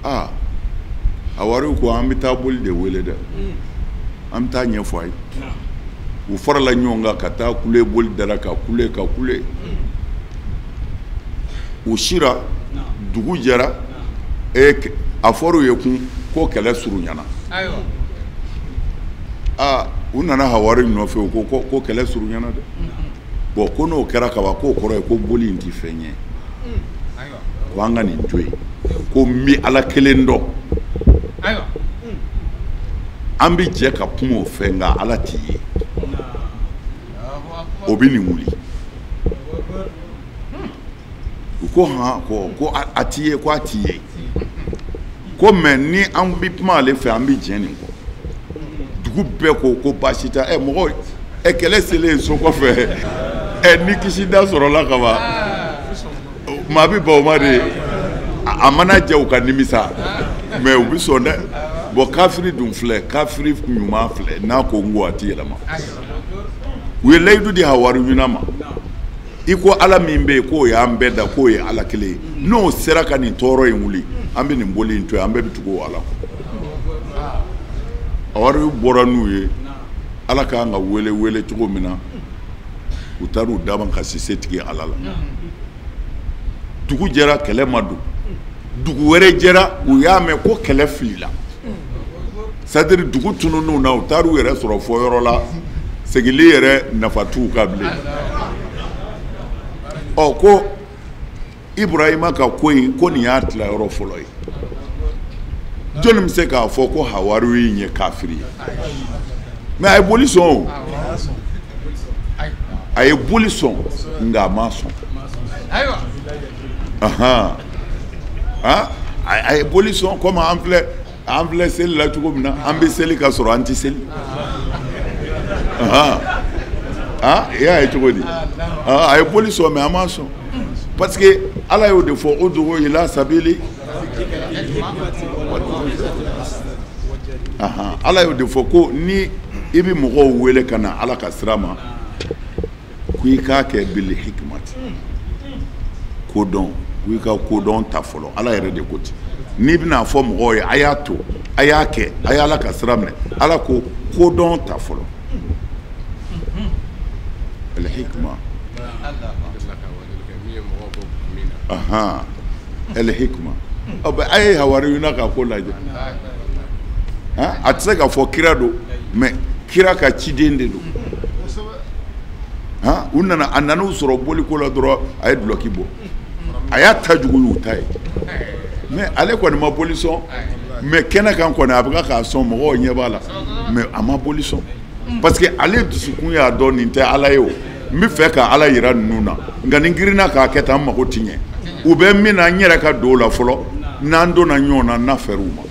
Aa, hawariw ko an bɛ taa boli de wele dɛ, an bɛ taa ɲɛfɔ a ye. U farala ɲɔgɔn kan ka taa kule boli da la, ka kule ka kule. U sira, dugu jɛra, a fɔr'u ye kun ko kɛlɛ surunyana. Aa, u nana hawari nɔfɛ, u ko ko kɛlɛ surunyana dɛ. Bon, ko n'o kɛra kaban, k'o kɔrɔ ye ko boli in tɛ fɛn ye, ko an ka nin to yen, ko n bɛ Ala kelen dɔn, an bɛ jɛ ka kuma o fɛ, nka Ala t'i ye. O bɛ nin wuli. U ko han, ko a t'i ye, ko a t'i ye, ko mais ni an bɛ kuma ale fɛ, an bɛ jɛ nin kɔ. Dugu bɛɛ ko ko baasi tɛ. Mɔgɔ kɛlɛ selen so kɔfɛ, ni kisi da sɔrɔla ka ban, maa bɛ ban o ma de, a mana jɛ u ka nimisa, mais u bɛ sɔn dɛ. Bon, kafiri dun filɛ, kafiri ɲuman filɛ, n'a ko n ko a ti yɛlɛma. U ye layidu di hawari ɲuman ma, I ko Ala min bɛ yen k'o y'an bɛɛ da, k'o ye Ala kelen ye, n'o sera ka nin tɔɔrɔ in wuli, an bɛ nin boli in to yen, an bɛɛ bɛ tugu o Ala kɔ. Hawariyu bɔra n'u ye, Ala k'an ka wele wele cogo min na, u taara u dama ka si setigi Ala la. Dugu jɛra, kɛlɛ ma don. Dugu wɛrɛ jɛra, u y'a mɛn ko kɛlɛ filila. C'est-à-dire dugu tunun'u na, u taara u yɛrɛ sɔrɔ fɔ yɔrɔ la, segili yɛrɛ nafa t'u kan bilen. Ɔ ko Iburahima ka ko in, ko nin y'a tilayɔrɔ fɔlɔ ye. Jɔnni bɛ se k'a fɔ ko hawariyu in ye kafiri ye? Mais a ye boli sɔn o. A ye boli sɔn, nka a ma sɔn. A ye boli sɔn komi an filɛ seli la cogo min na, an bɛ seli ka sɔrɔ an tɛ seli. I y'a ye cogo di? A ye boli sɔn mais a ma sɔn. Parce que Ala y'o de fɔ, udu ila sabili. Ala y'o de fɔ ko ni i bɛ mɔgɔw wele ka na Ala ka sira ma, ko i k'a kɛ bil hikmati, kodɔn, ko i ka kodɔn ta fɔlɔ. Ala yɛrɛ de ko ten. N'i bɛna fɔ mɔgɔw ye a y'a to, a y'a kɛ, a ye Ala ka sira minɛ, Ala ko kodɔn ta fɔlɔ. Al hikma. Al hikma. A ye hawariyuna ka ko lajɛ. A tɛ se k'a fɔ kira don, mais kira ka ciden de don. U nana, a nana u sɔrɔ boliko la dɔrɔn, a ye dulɔki bɔ. A y'a ta jugu y'u ta ye. Mais ale kɔni ma boli sɔn, mais kɛnɛ kan kɔni a bɛ k'a sɔn, mɔgɔw ɲɛ b'a la, mais a ma boli sɔn. Parce que ale dusukun y'a dɔn nin tɛ Ala ye o. N bɛ fɛ ka Ala yira ninnu na, nka ni girinna k'a kɛ tan, n mago ti ɲɛ. U bɛ min na, n yɛrɛ ka don o la fɔlɔ, n'an donna ɲɔgɔn na, n na fɛrɛ u ma.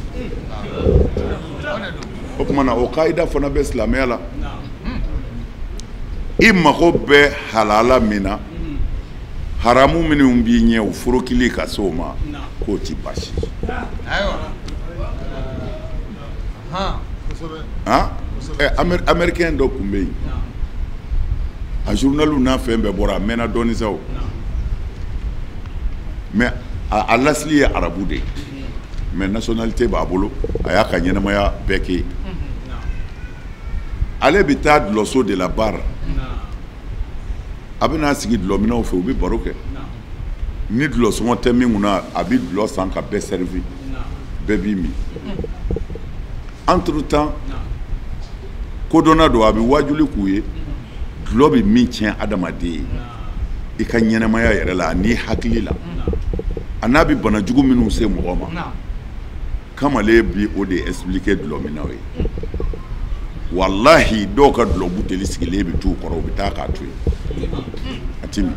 O tuma na o kayida fana bɛ silamɛya la. I mago bɛ halala min na, haramu minnu b'i ɲɛ, o forokili ka se o ma, k'o ti baasi. Américain dɔ tun bɛ yen, a journal n'a fɛn bɛɛ bɔra, a mɛnna dɔɔnin sa o, mais a lasili ye arabu de ye, mais nationalité b'a bolo, a y'a ka ɲɛnamaya bɛɛ kɛ yen. Ale bɛ taa dulɔso de la bar, a bɛ n'a sigi dulɔminɛw fɛ, u bɛ baro kɛ. Ni dulɔsɔngɔ tɛ min kunna, a bɛ dulɔ san ka bɛɛ servi, bɛɛ b'i min. Entre temps, kodɔnna don, a bɛ wajuli k'u ye, dulɔ bɛ min tiɲɛ adamaden ye i ka ɲɛnamaya yɛrɛ la ani hakili la, a n'a bɛ banajugu minnu se mɔgɔ ma, kamalen bi o de expliquer dulɔminnaw ye. Walahi dɔw ka dulɔ buteli sigilen bɛ t'u kɔrɔ, u bɛ taa k'a to yen, a ti min.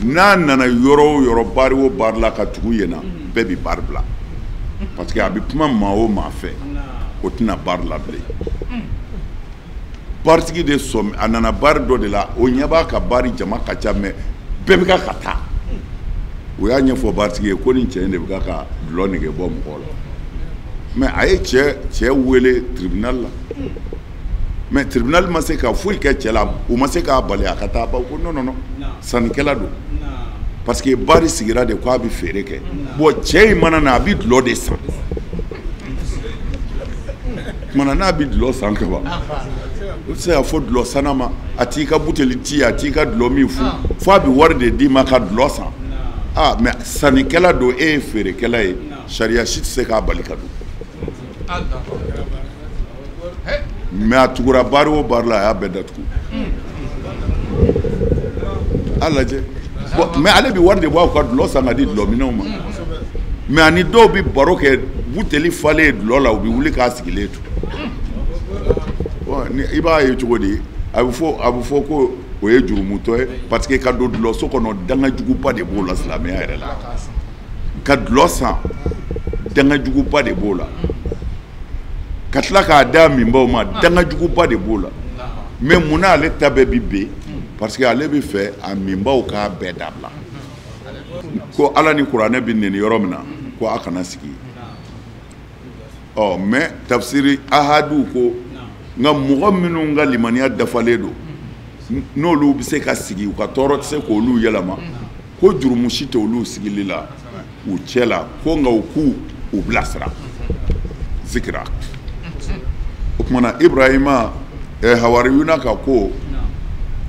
N'a nana yɔrɔ o yɔrɔ, bari o bari la ka tugu yen na, bɛɛ bɛ bari bila, parce que a bɛ kuma maa o maa fɛ, o tɛna bari la bilen. Baritigi de sɔmi, a nana bari dɔ de la, o ɲɛ b'a ka bari jama ka ca, mais bɛɛ bɛ ka taa. O y'a ɲɛfɔ baritigi ye ko nin cɛ in de bɛ ka dulɔ nege bɔ mɔgɔw la. Mais a ye cɛ wele tribunal la, mais tribunal ma se ka foyi kɛ cɛ la, u ma se k'a bali a ka taa. Baw ko non non non, sannikɛla don, parce que bari sigira de k'a bɛ feere kɛ. Bon cɛ in mana na, a bɛ dulɔ de san. Kumana n'a bɛ dulɔ san ka ban, o tɛ se k'a fɔ dulɔ sanna ma, a t'i ka buteli ci, a t'i ka dulɔ min fu, fo a bɛ wari de d'i ma ka dulɔ san. Mais sannikɛla don, e ye feerekɛla ye, sariya si tɛ se k'a bali ka don. Mais a tugura bari o bari la, a y'a bɛɛ datugu. A lajɛ. Bon, mais ale bɛ wari de bɔ aw ka dulɔ san ka di dulɔminɛw ma. Mais ani dɔw bɛ baro kɛ, buteli falen dulɔ la, u bɛ wuli k'a sigilen to. Bon, i b'a ye cogo di? A bɛ fɔ ko o ye jurumutɔ ye, parce que ka don dulɔso kɔnɔ, dangajuguba de b'o la silamɛya yɛrɛ la. Ka dulɔ san, dangajuguba de b'o la. Ka tila k'a da minbaw ma, dangajuguba de b'o la. Mais munna ale ta bɛɛ bi ben? Parce que ale bɛ fɛ a minbaw k'a bɛɛ dabila. Ko Ala ni kuranɛ bɛ neni yɔrɔ min na, ko a kana sigi. Ɔ mais tafsiri ahadu ko, nka mɔgɔ minnu ka limaniya dafalen don, N'olu bɛ se ka sigi, u ka tɔɔrɔ tɛ se k'olu yɛlɛma, ko jurumu si tɛ olu sigili la u cɛ la, ko nka u k'u u bilasira zikira. O tuma na Ibrahima hawariyuna ka ko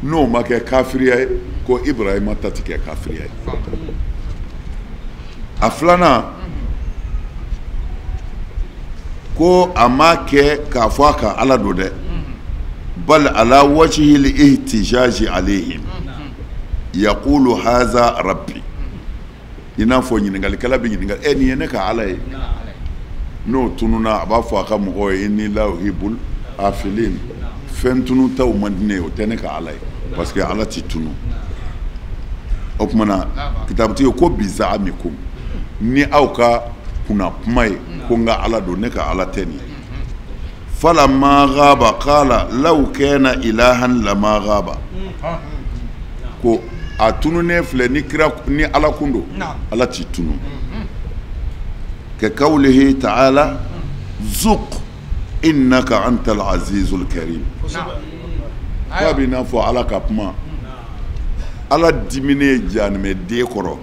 n'o ma kɛ kafiriya ye, ko Ibrahima ta ti kɛ kafiriya ye. A filanan ko a ma kɛ k'a fɔ a ka Ala don dɛ, bal ala wajhil ihtijaji alayhim yaqulu haza rabbi. I n'a fɔ ɲininkalikɛla bɛ ɲininka, nin ye ne ka Ala ye. N'o tununa, a b'a fɔ a ka mɔgɔw ye inni la uhibul afilin, fɛn tunutaw man di ne ye, o tɛ ne ka Ala ye, parce que Ala ti tunu. O tuma na kitabutigi ko bizaamikum, ni aw ka kunna kuma ye ko n ka Ala don, ne ka Ala tɛ nin ye. Falamma ghaba qala law kana ilahan lama ghaba. Ko a tununen filɛ, ni kira ni Ala kun don, Ala ti tunu. Ka qawlihi ta'ala zuq innaka antal azizul karim. K'a b'i n'a fɔ Ala ka kuma, Ala diminen jahanamɛden kɔrɔ,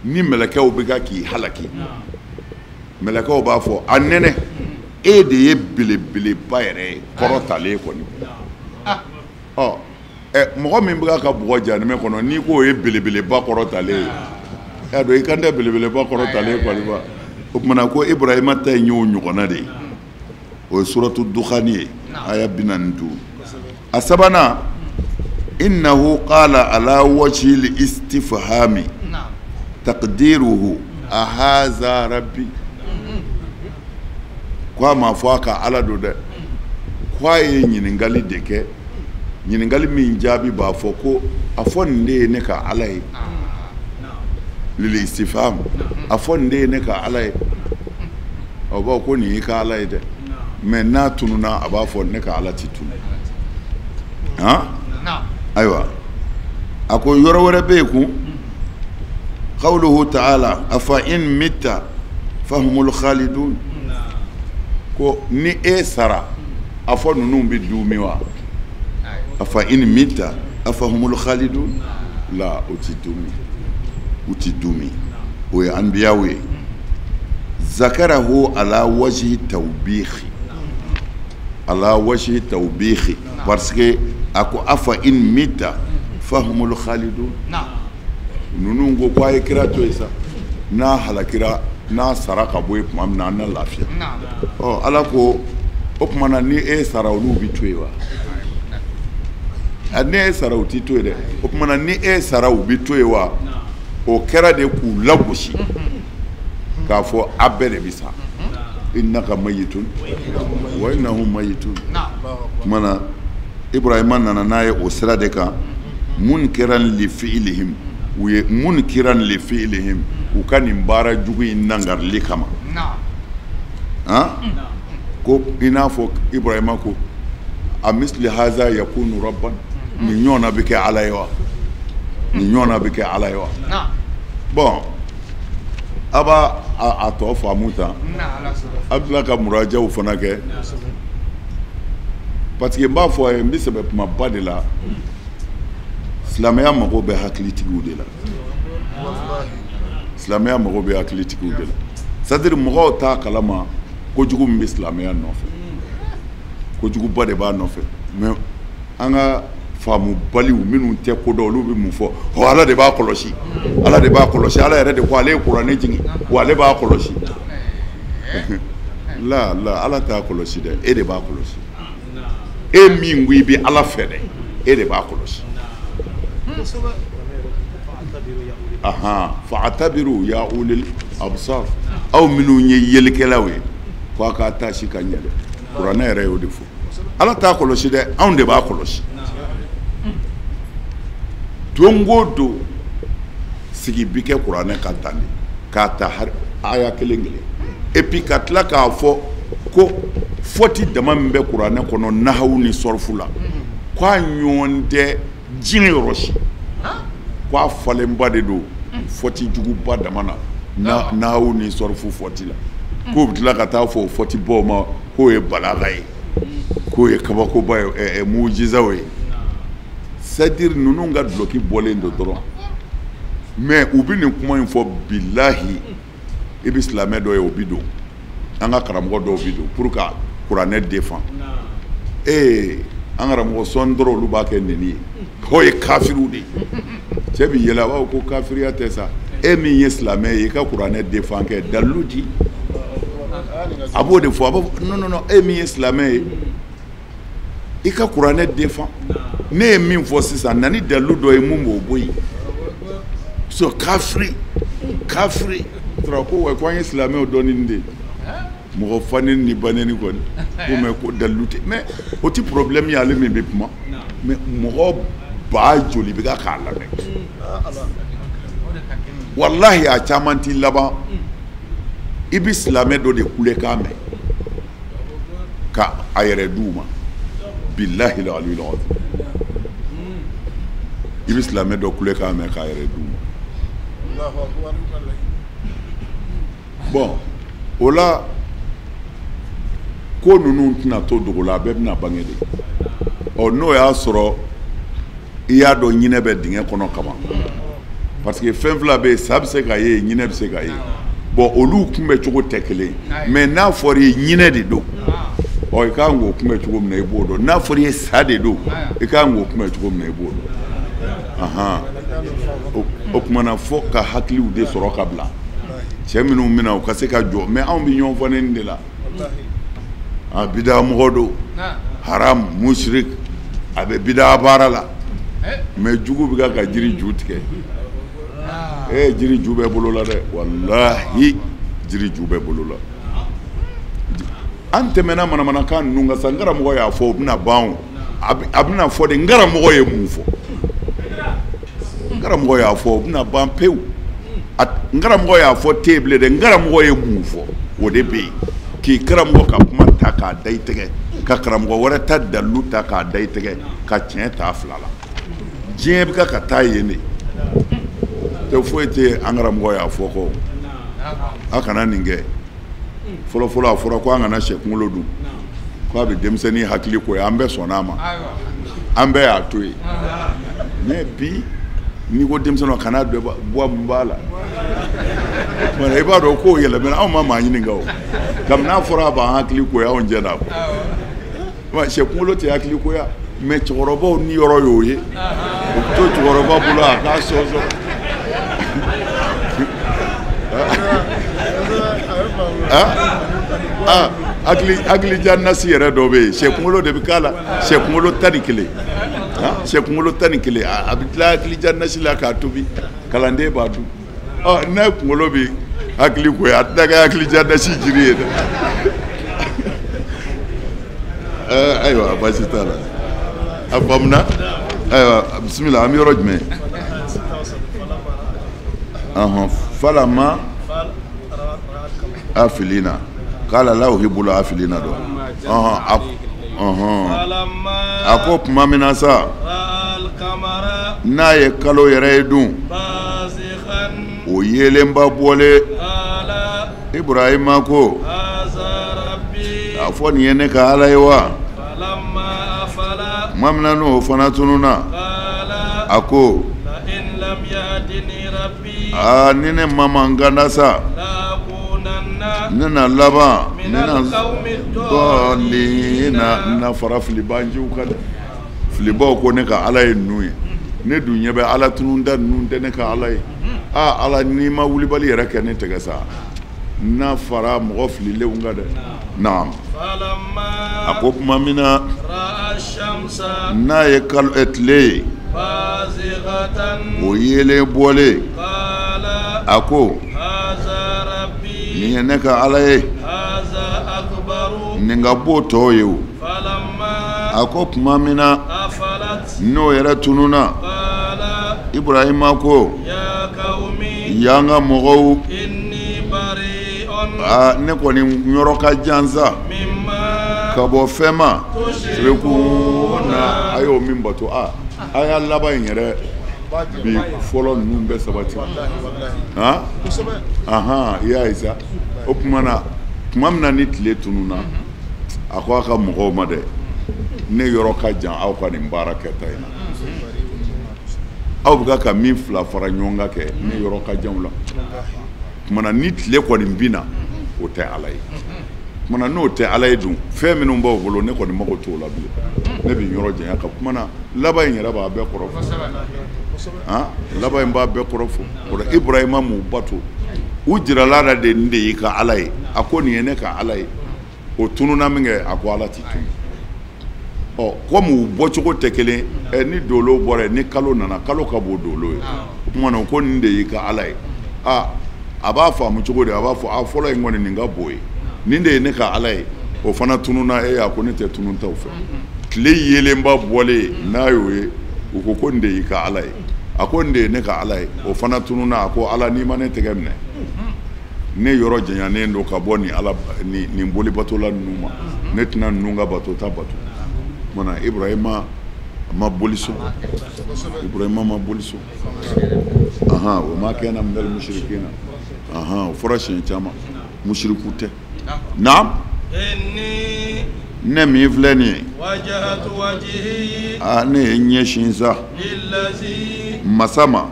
ni mɛlɛkɛw bɛ ka k'i halaki, mɛlɛkɛw b'a fɔ a nɛnɛ, e de ye belebeleba yɛrɛ ye, kɔrɔtalen kɔni. Ɔ mɔgɔ min bɛ ka bugɔ jahanamɛ kɔnɔ, n'i k'o ye belebeleba kɔrɔtalen ye, y'a dɔn i kan tɛ belebeleba kɔrɔtalen kɔni ma. O tuma na ko Ibrahima ta in y'o ɲɔgɔnna de ye. O ye suratu Dukhani ye, aya 45. A sabanan, innahu qala ala wajhil istifhami taqdiruhu a haza rabbi. Ko a ma fɔ a ka Ala don dɛ, ko a ye ɲininkali de kɛ, ɲininkali min jaabi b'a fɔ ko a fɔ nin de ye ne ka Ala ye. Lil istifham, a fɔ nin de ye ne ka Ala ye. O b'a ko nin y'i ka Ala ye dɛ, mais n'a tununa a b'a fɔ ne ka Ala ti tunu. Han, ayiwa, a ko yɔrɔ wɛrɛ bɛ yen kun, qawluhu ta'ala afa in mitta fahumul khalidun. Ko ni e sara, a fɔ ninnu bɛ duumi wa? Afa in mitta afahumul khalidun, la, o ti duumi, u ti duumi. O ye anbiyaw ye. Zakarahu ala wajhi tawbihi, ala wajhi tawbihi, parce que a ko afa in mitta fahumul khalidun. Ninnu ko ko a ye kira to yen sa, n'a halakira, n'a sara ka bɔ yen tuma min na, an na lafiya. Ɔ Ala ko o tuma na ni e sara, olu bɛ to yen wa? Ni e sara, u ti to yen dɛ. O tuma na ni e sara, u bɛ to yen wa? O kɛra de k'u lagosi k'a fɔ a bɛɛ de bɛ sa. Innaka mayitun wa innahum mayitun. Tuma na Ibrahima nana n'a ye o sira de kan, munkiran li fi'lihim, u ye munkiran li fi'lihim, u ka nin baara jugu in nangarili kama. Han, ko i n'a fɔ Ibrahima ko a misli haza yakunu rabban, nin ɲɔgɔnna bɛ kɛ Ala ye wa? Nin ɲɔgɔnna bɛ kɛ Ala ye wa? Bon, a b'a a tɔ faamu tan, a bɛ tila ka murajaw fana kɛ, parce que n b'a fɔ a ye, n bɛ sɛbɛ kumaba de la, silamɛya mago bɛ hakilitigiw de la. Silamɛya mago bɛ hakilitigiw de la. C'est à dire mɔgɔw t'a kalama kojugu min bɛ silamɛya nɔfɛ, kojuguba de b'a nɔfɛ. Mais an ka faamubaliw minnu tɛ ko dɔn, olu bɛ mun fɔ? Ɔ Ala de b'a kɔlɔsi, Ala de b'a kɔlɔsi, Ala yɛrɛ de ko ale ye kuranɛ jigin, wa ale b'a kɔlɔsi. La la, Ala t'a kɔlɔsi dɛ, e de b'a kɔlɔsi. E min ko i bɛ Ala fɛ dɛ, e de b'a kɔlɔsi. Ahan, fa'tabiru ya ulil absar. Aw minnu ye yelikɛlaw ye, ko a k'a taasi ka ɲɛ dɛ. Kuranɛ yɛrɛ y'o de fɔ. Ala t'a kɔlɔsi dɛ, anw de b'a kɔlɔsi. Don o don sigi bi kɛ kuranɛ kan tan de, k'a ta aya kelen kelen, et puis ka tila k'a fɔ ko fɔti dama min bɛ kuranɛ kɔnɔ nahawu ni sɔrɔfu la, k'a ɲɔgɔn tɛ diɲɛ yɔrɔ si, k'a falenba de don fɔti juguba dama na nahawu ni sɔrɔfu fɔti la, k'o bɛ tila ka taa fɔ o fɔtibaw ma k'o ye balaga ye, k'o ye kabakoba ye, mujizaw ye. C'est-à-dire ninnu ka dulɔki bɔlen don dɔrɔn, mais u bɛ nin kuma in fɔ, bilahi, i bɛ silamɛ dɔ ye, o bɛ don, an ka karamɔgɔ dɔw bɛ don pour ka kuranɛ défend. Ee, an karamɔgɔ, sɔɔni dɔrɔn olu b'a kɛ nɛni ye k'o ye kafiriw de ye. Cɛ bɛ yɛlɛ, a b'a fɔ ko kafiriya tɛ sa, e min ye silamɛ ye, i ka kuranɛ défend kɛ, dalilu di. A b'o de fɔ, a b'a fɔ non, non, non, e min ye silamɛ ye, i ka kuranɛ défend, ne ye min fɔ sisan, na ni dalilu dɔ ye mun b'o bɔ yen. So kafiri, kafiri tora ko wa, ko an ye silamɛw dɔn ni de ye, mɔgɔ faneni ni baneni kɔni ko, mais ko dalilu tɛ. Mais o ti problème ye, ale min bɛ kuma, mais mɔgɔ ba joli bɛ ka k'a lamɛn? Walahi, a caman t'i laban, i bɛ silamɛ dɔ de kulekan mɛn ka a yɛrɛ d'u ma. Bilahi aliyul azim, i bɛ silamɛ dɔ kulekan mɛn k'a yɛrɛ d'u ma. Bon, o la, ko ninnu tɛna to dogo la, a bɛɛ bɛna bange de. Ɔ, n'o y'a sɔrɔ i y'a dɔn ɲinɛ bɛ dingɛ kɔnɔ kaban, parce que fɛn fila bɛ yen, sa bɛ se ka ye, ɲinɛ bɛ se ka ye. Bon, olu kunbɛ cogo tɛ kelen ye, mais n'a fɔra i ye ɲinɛ de don, ɔ, i kan k'o kunbɛ cogo min na, i b'o dɔn. N'a fɔra i ye sa de don, i kan k'o kunbɛ cogo min na, i b'o dɔn. Ahan, o tuma na, fo ka hakiliw de sɔrɔ ka bila cɛ minnu bɛna, u ka se ka jɔ. Mais anw bɛ ɲɔgɔn fɔ nin de la, a bida mɔgɔ don, haram, mushrik, a bɛ bida baara la, mais jugu bɛ ka jiri ju tigɛ. Ee, jiri ju bɛ bolo la dɛ, walahi, jiri ju bɛ bolo la. An tɛmɛna manamanakan ninnu kan sa. N karamɔgɔ y'a fɔ, o bɛna ban o, a bɛna fɔ de, n karamɔgɔ ye mun fɔ? N karamɔgɔ y'a fɔ, o bɛna ban pewu. N karamɔgɔ y'a fɔ tɛ yen bilen dɛ. N karamɔgɔ ye mun fɔ, o de bɛ yen. K'i karamɔgɔ ka kuma ta k'a da i tɛgɛ, ka karamɔgɔ wɛrɛ ta dalilu ta k'a da i tɛgɛ, ka tiɲɛ ta fila la. Diɲɛ bɛ ka taa yen de, tɛ foyi tɛ. An karamɔgɔ y'a fɔ ko a kana nin kɛ. Fɔlɔ fɔlɔ, a fɔra ko an kana sɛ kunkolo dun, k'a bɛ denmisɛnnin hakili ko ye. An bɛɛ sɔnna a ma, an bɛɛ y'a to yen. Mais bi, n'i ko denmisɛnnin kana dɔ bɔ, mun b'a la? O tuma, i b'a dɔn k'o yɛlɛmana. Anw ma maa ɲininka o, kabini n'a fɔra a b'an hakili ko ye, anw jɛn'a kɔ. Sɛ kunkolo tɛ hakili ko ya, mais cɛkɔrɔbaw ni yɔrɔ y'o ye, o bɛ to cɛkɔrɔba bolo, a k'a sɔsɔ. Ah, hakilija nasi yɛrɛ dɔ bɛ yen, sɛ kunkolo de bɛ k'a la, sɛ kunkolo 11, sɛ kunkolo 11, a bɛ tila hakilija nasi la k'a tobi, kalanden b'a dun. Ɔ, n'a kunkolo bɛ hakili ko ye, a tɛna kɛ hakilija nasi jiri ye dɛ. Ayiwa, baasi t'a la, a faamuna. Ayiwa, bisimila, an bɛ yɔrɔ jumɛn? Ɔhɔn, falama afilina k'ala la uhibbul afilina dɔn. Ɔhɔn, ɔhɔn, a ko tuma min na sa, n'a ye kalo yɛrɛ ye dun, o yeelenba bɔlen, Ibrahima ko a fɔ, nin ye ne ka Ala ye wa? Tuma min na n'o fana tununna, a ko aa, ni ne ma man kanda sa, ne na laban mina dɔɔlina, na fara filibanciw kan dɛ. Filibaw ko ne ka Ala ye ninnu ye, ne dun ɲɛ bɛ Ala tununda ninnu tɛ ne ka Ala ye. Aa Ala, n'i ma wulibali yɛrɛ kɛ ne tɛgɛ sa, n'a fara mɔgɔ fililenw kan dɛ. Naam, a ko tuma min na n'a ye kalo tile ye, o yeelen bɔlen, a ko nin ye ne ka Ala ye, nin ka bon tɔw ye o. A ko tuma min na n'o yɛrɛ tununna, Ibrahima ko y'an ka mɔgɔw, aa, ne kɔni yɔrɔ ka jan sa ka bɔ fɛn ma na, a y'o min bato. A a y'a laban in yɛrɛ bi fɔlɔ ninnu bɛɛ sabati. Han, ahan, i y'a ye sa. O tuma na, tuma min na ni tile tununna, a ko a ka mɔgɔw ma dɛ, ne yɔrɔ ka jan aw ka nin baara kɛta in na. Aw bɛ ka min fila fara ɲɔgɔn kan kɛ, ne yɔrɔ ka jan o la. Kumana ni tile kɔni binna, o tɛ Ala ye. Kumana n'o tɛ Ala ye dun, fɛn minnu b'aw bolo, ne kɔni mago t'o la bilen. Ne bɛ yɔrɔ janya ka kumana laban in yɛrɛ b'a bɛɛ kɔrɔ fɔ. Han, laban in b'a bɛɛ kɔrɔ fɔ. O la Ibrahima m'u bato. U jirala la de nin de y'i ka Ala ye. A ko nin ye ne ka Ala ye. O tununna min kɛ, a ko Ala ti tunu. Ɔ komi u bɔcogo tɛ kelen, ni dolo bɔra yen, ni kalo nana, kalo ka bon dolo ye. O tuma na ko nin de y'i ka Ala ye. Aa, a b'a faamu cogo di? A b'a fɔ a fɔlɔ in kɔni nin ka bon ye, nin de ye ne ka Ala ye. O fana tununna. E a ko ne tɛ tunun taw fɛ. Tile yeelenba bɔlen n'a y'o ye, u ko ko nin de y'i ka Ala ye. A ko nin de ye ne ka Ala ye. O fana tununna. A ko Ala, n'i ma ne tɛgɛ minɛ, ne yɔrɔ janyanen don ka bɔ nin Ala nin bolibatola ninnu ma, ne tɛna ninnu ka bato ta bato. Kumana Ibrahima ma boli sɔn. Ibrahima ma boli sɔn. Ahan, o ma kɛ na minal mushrikina. Ahan, o fɔra siɲɛ caman, mushriku tɛ. Naam, ne min filɛ nin ye, aa, ne ye ɲɛsin sa masa ma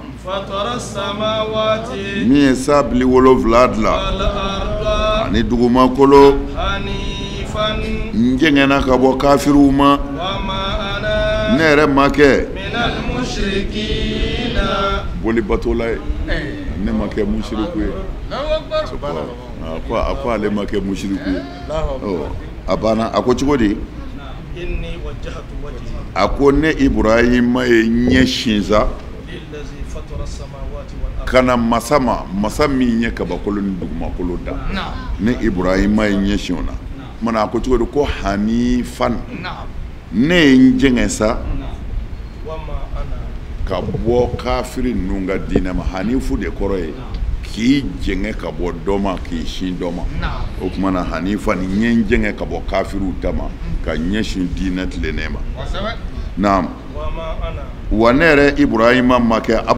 min ye sabili 7 dilan ani dugumakolo. N jɛngɛnna ka bɔ kafiriw ma. Ne yɛrɛ ma kɛ bolibatola ye, ne ma kɛ musiriku ye. A ko ale ma kɛ musiriku ye. A banna. A ko cogo di? A ko ne Ibrahima ye ɲɛsin sa ka na masa ma, masa min ye kabakolo ni dugumakolo da. Ne Ibrahima ye ɲɛsin o la. Kumana a ko cogo di? Ko hanifan, ne ye n jɛngɛ sa ka bɔ kafiri ninnu ka diinɛ ma. Hanifu de kɔrɔ ye k'i jɛngɛ ka bɔ dɔ ma, k'i sin dɔ ma. O tuma na hanifa ni n ye n jɛngɛ ka bɔ kafiriw ta ma, ka ɲɛsin diinɛ tilennen ma. Naam, wa ne yɛrɛ Ibrahima ma kɛ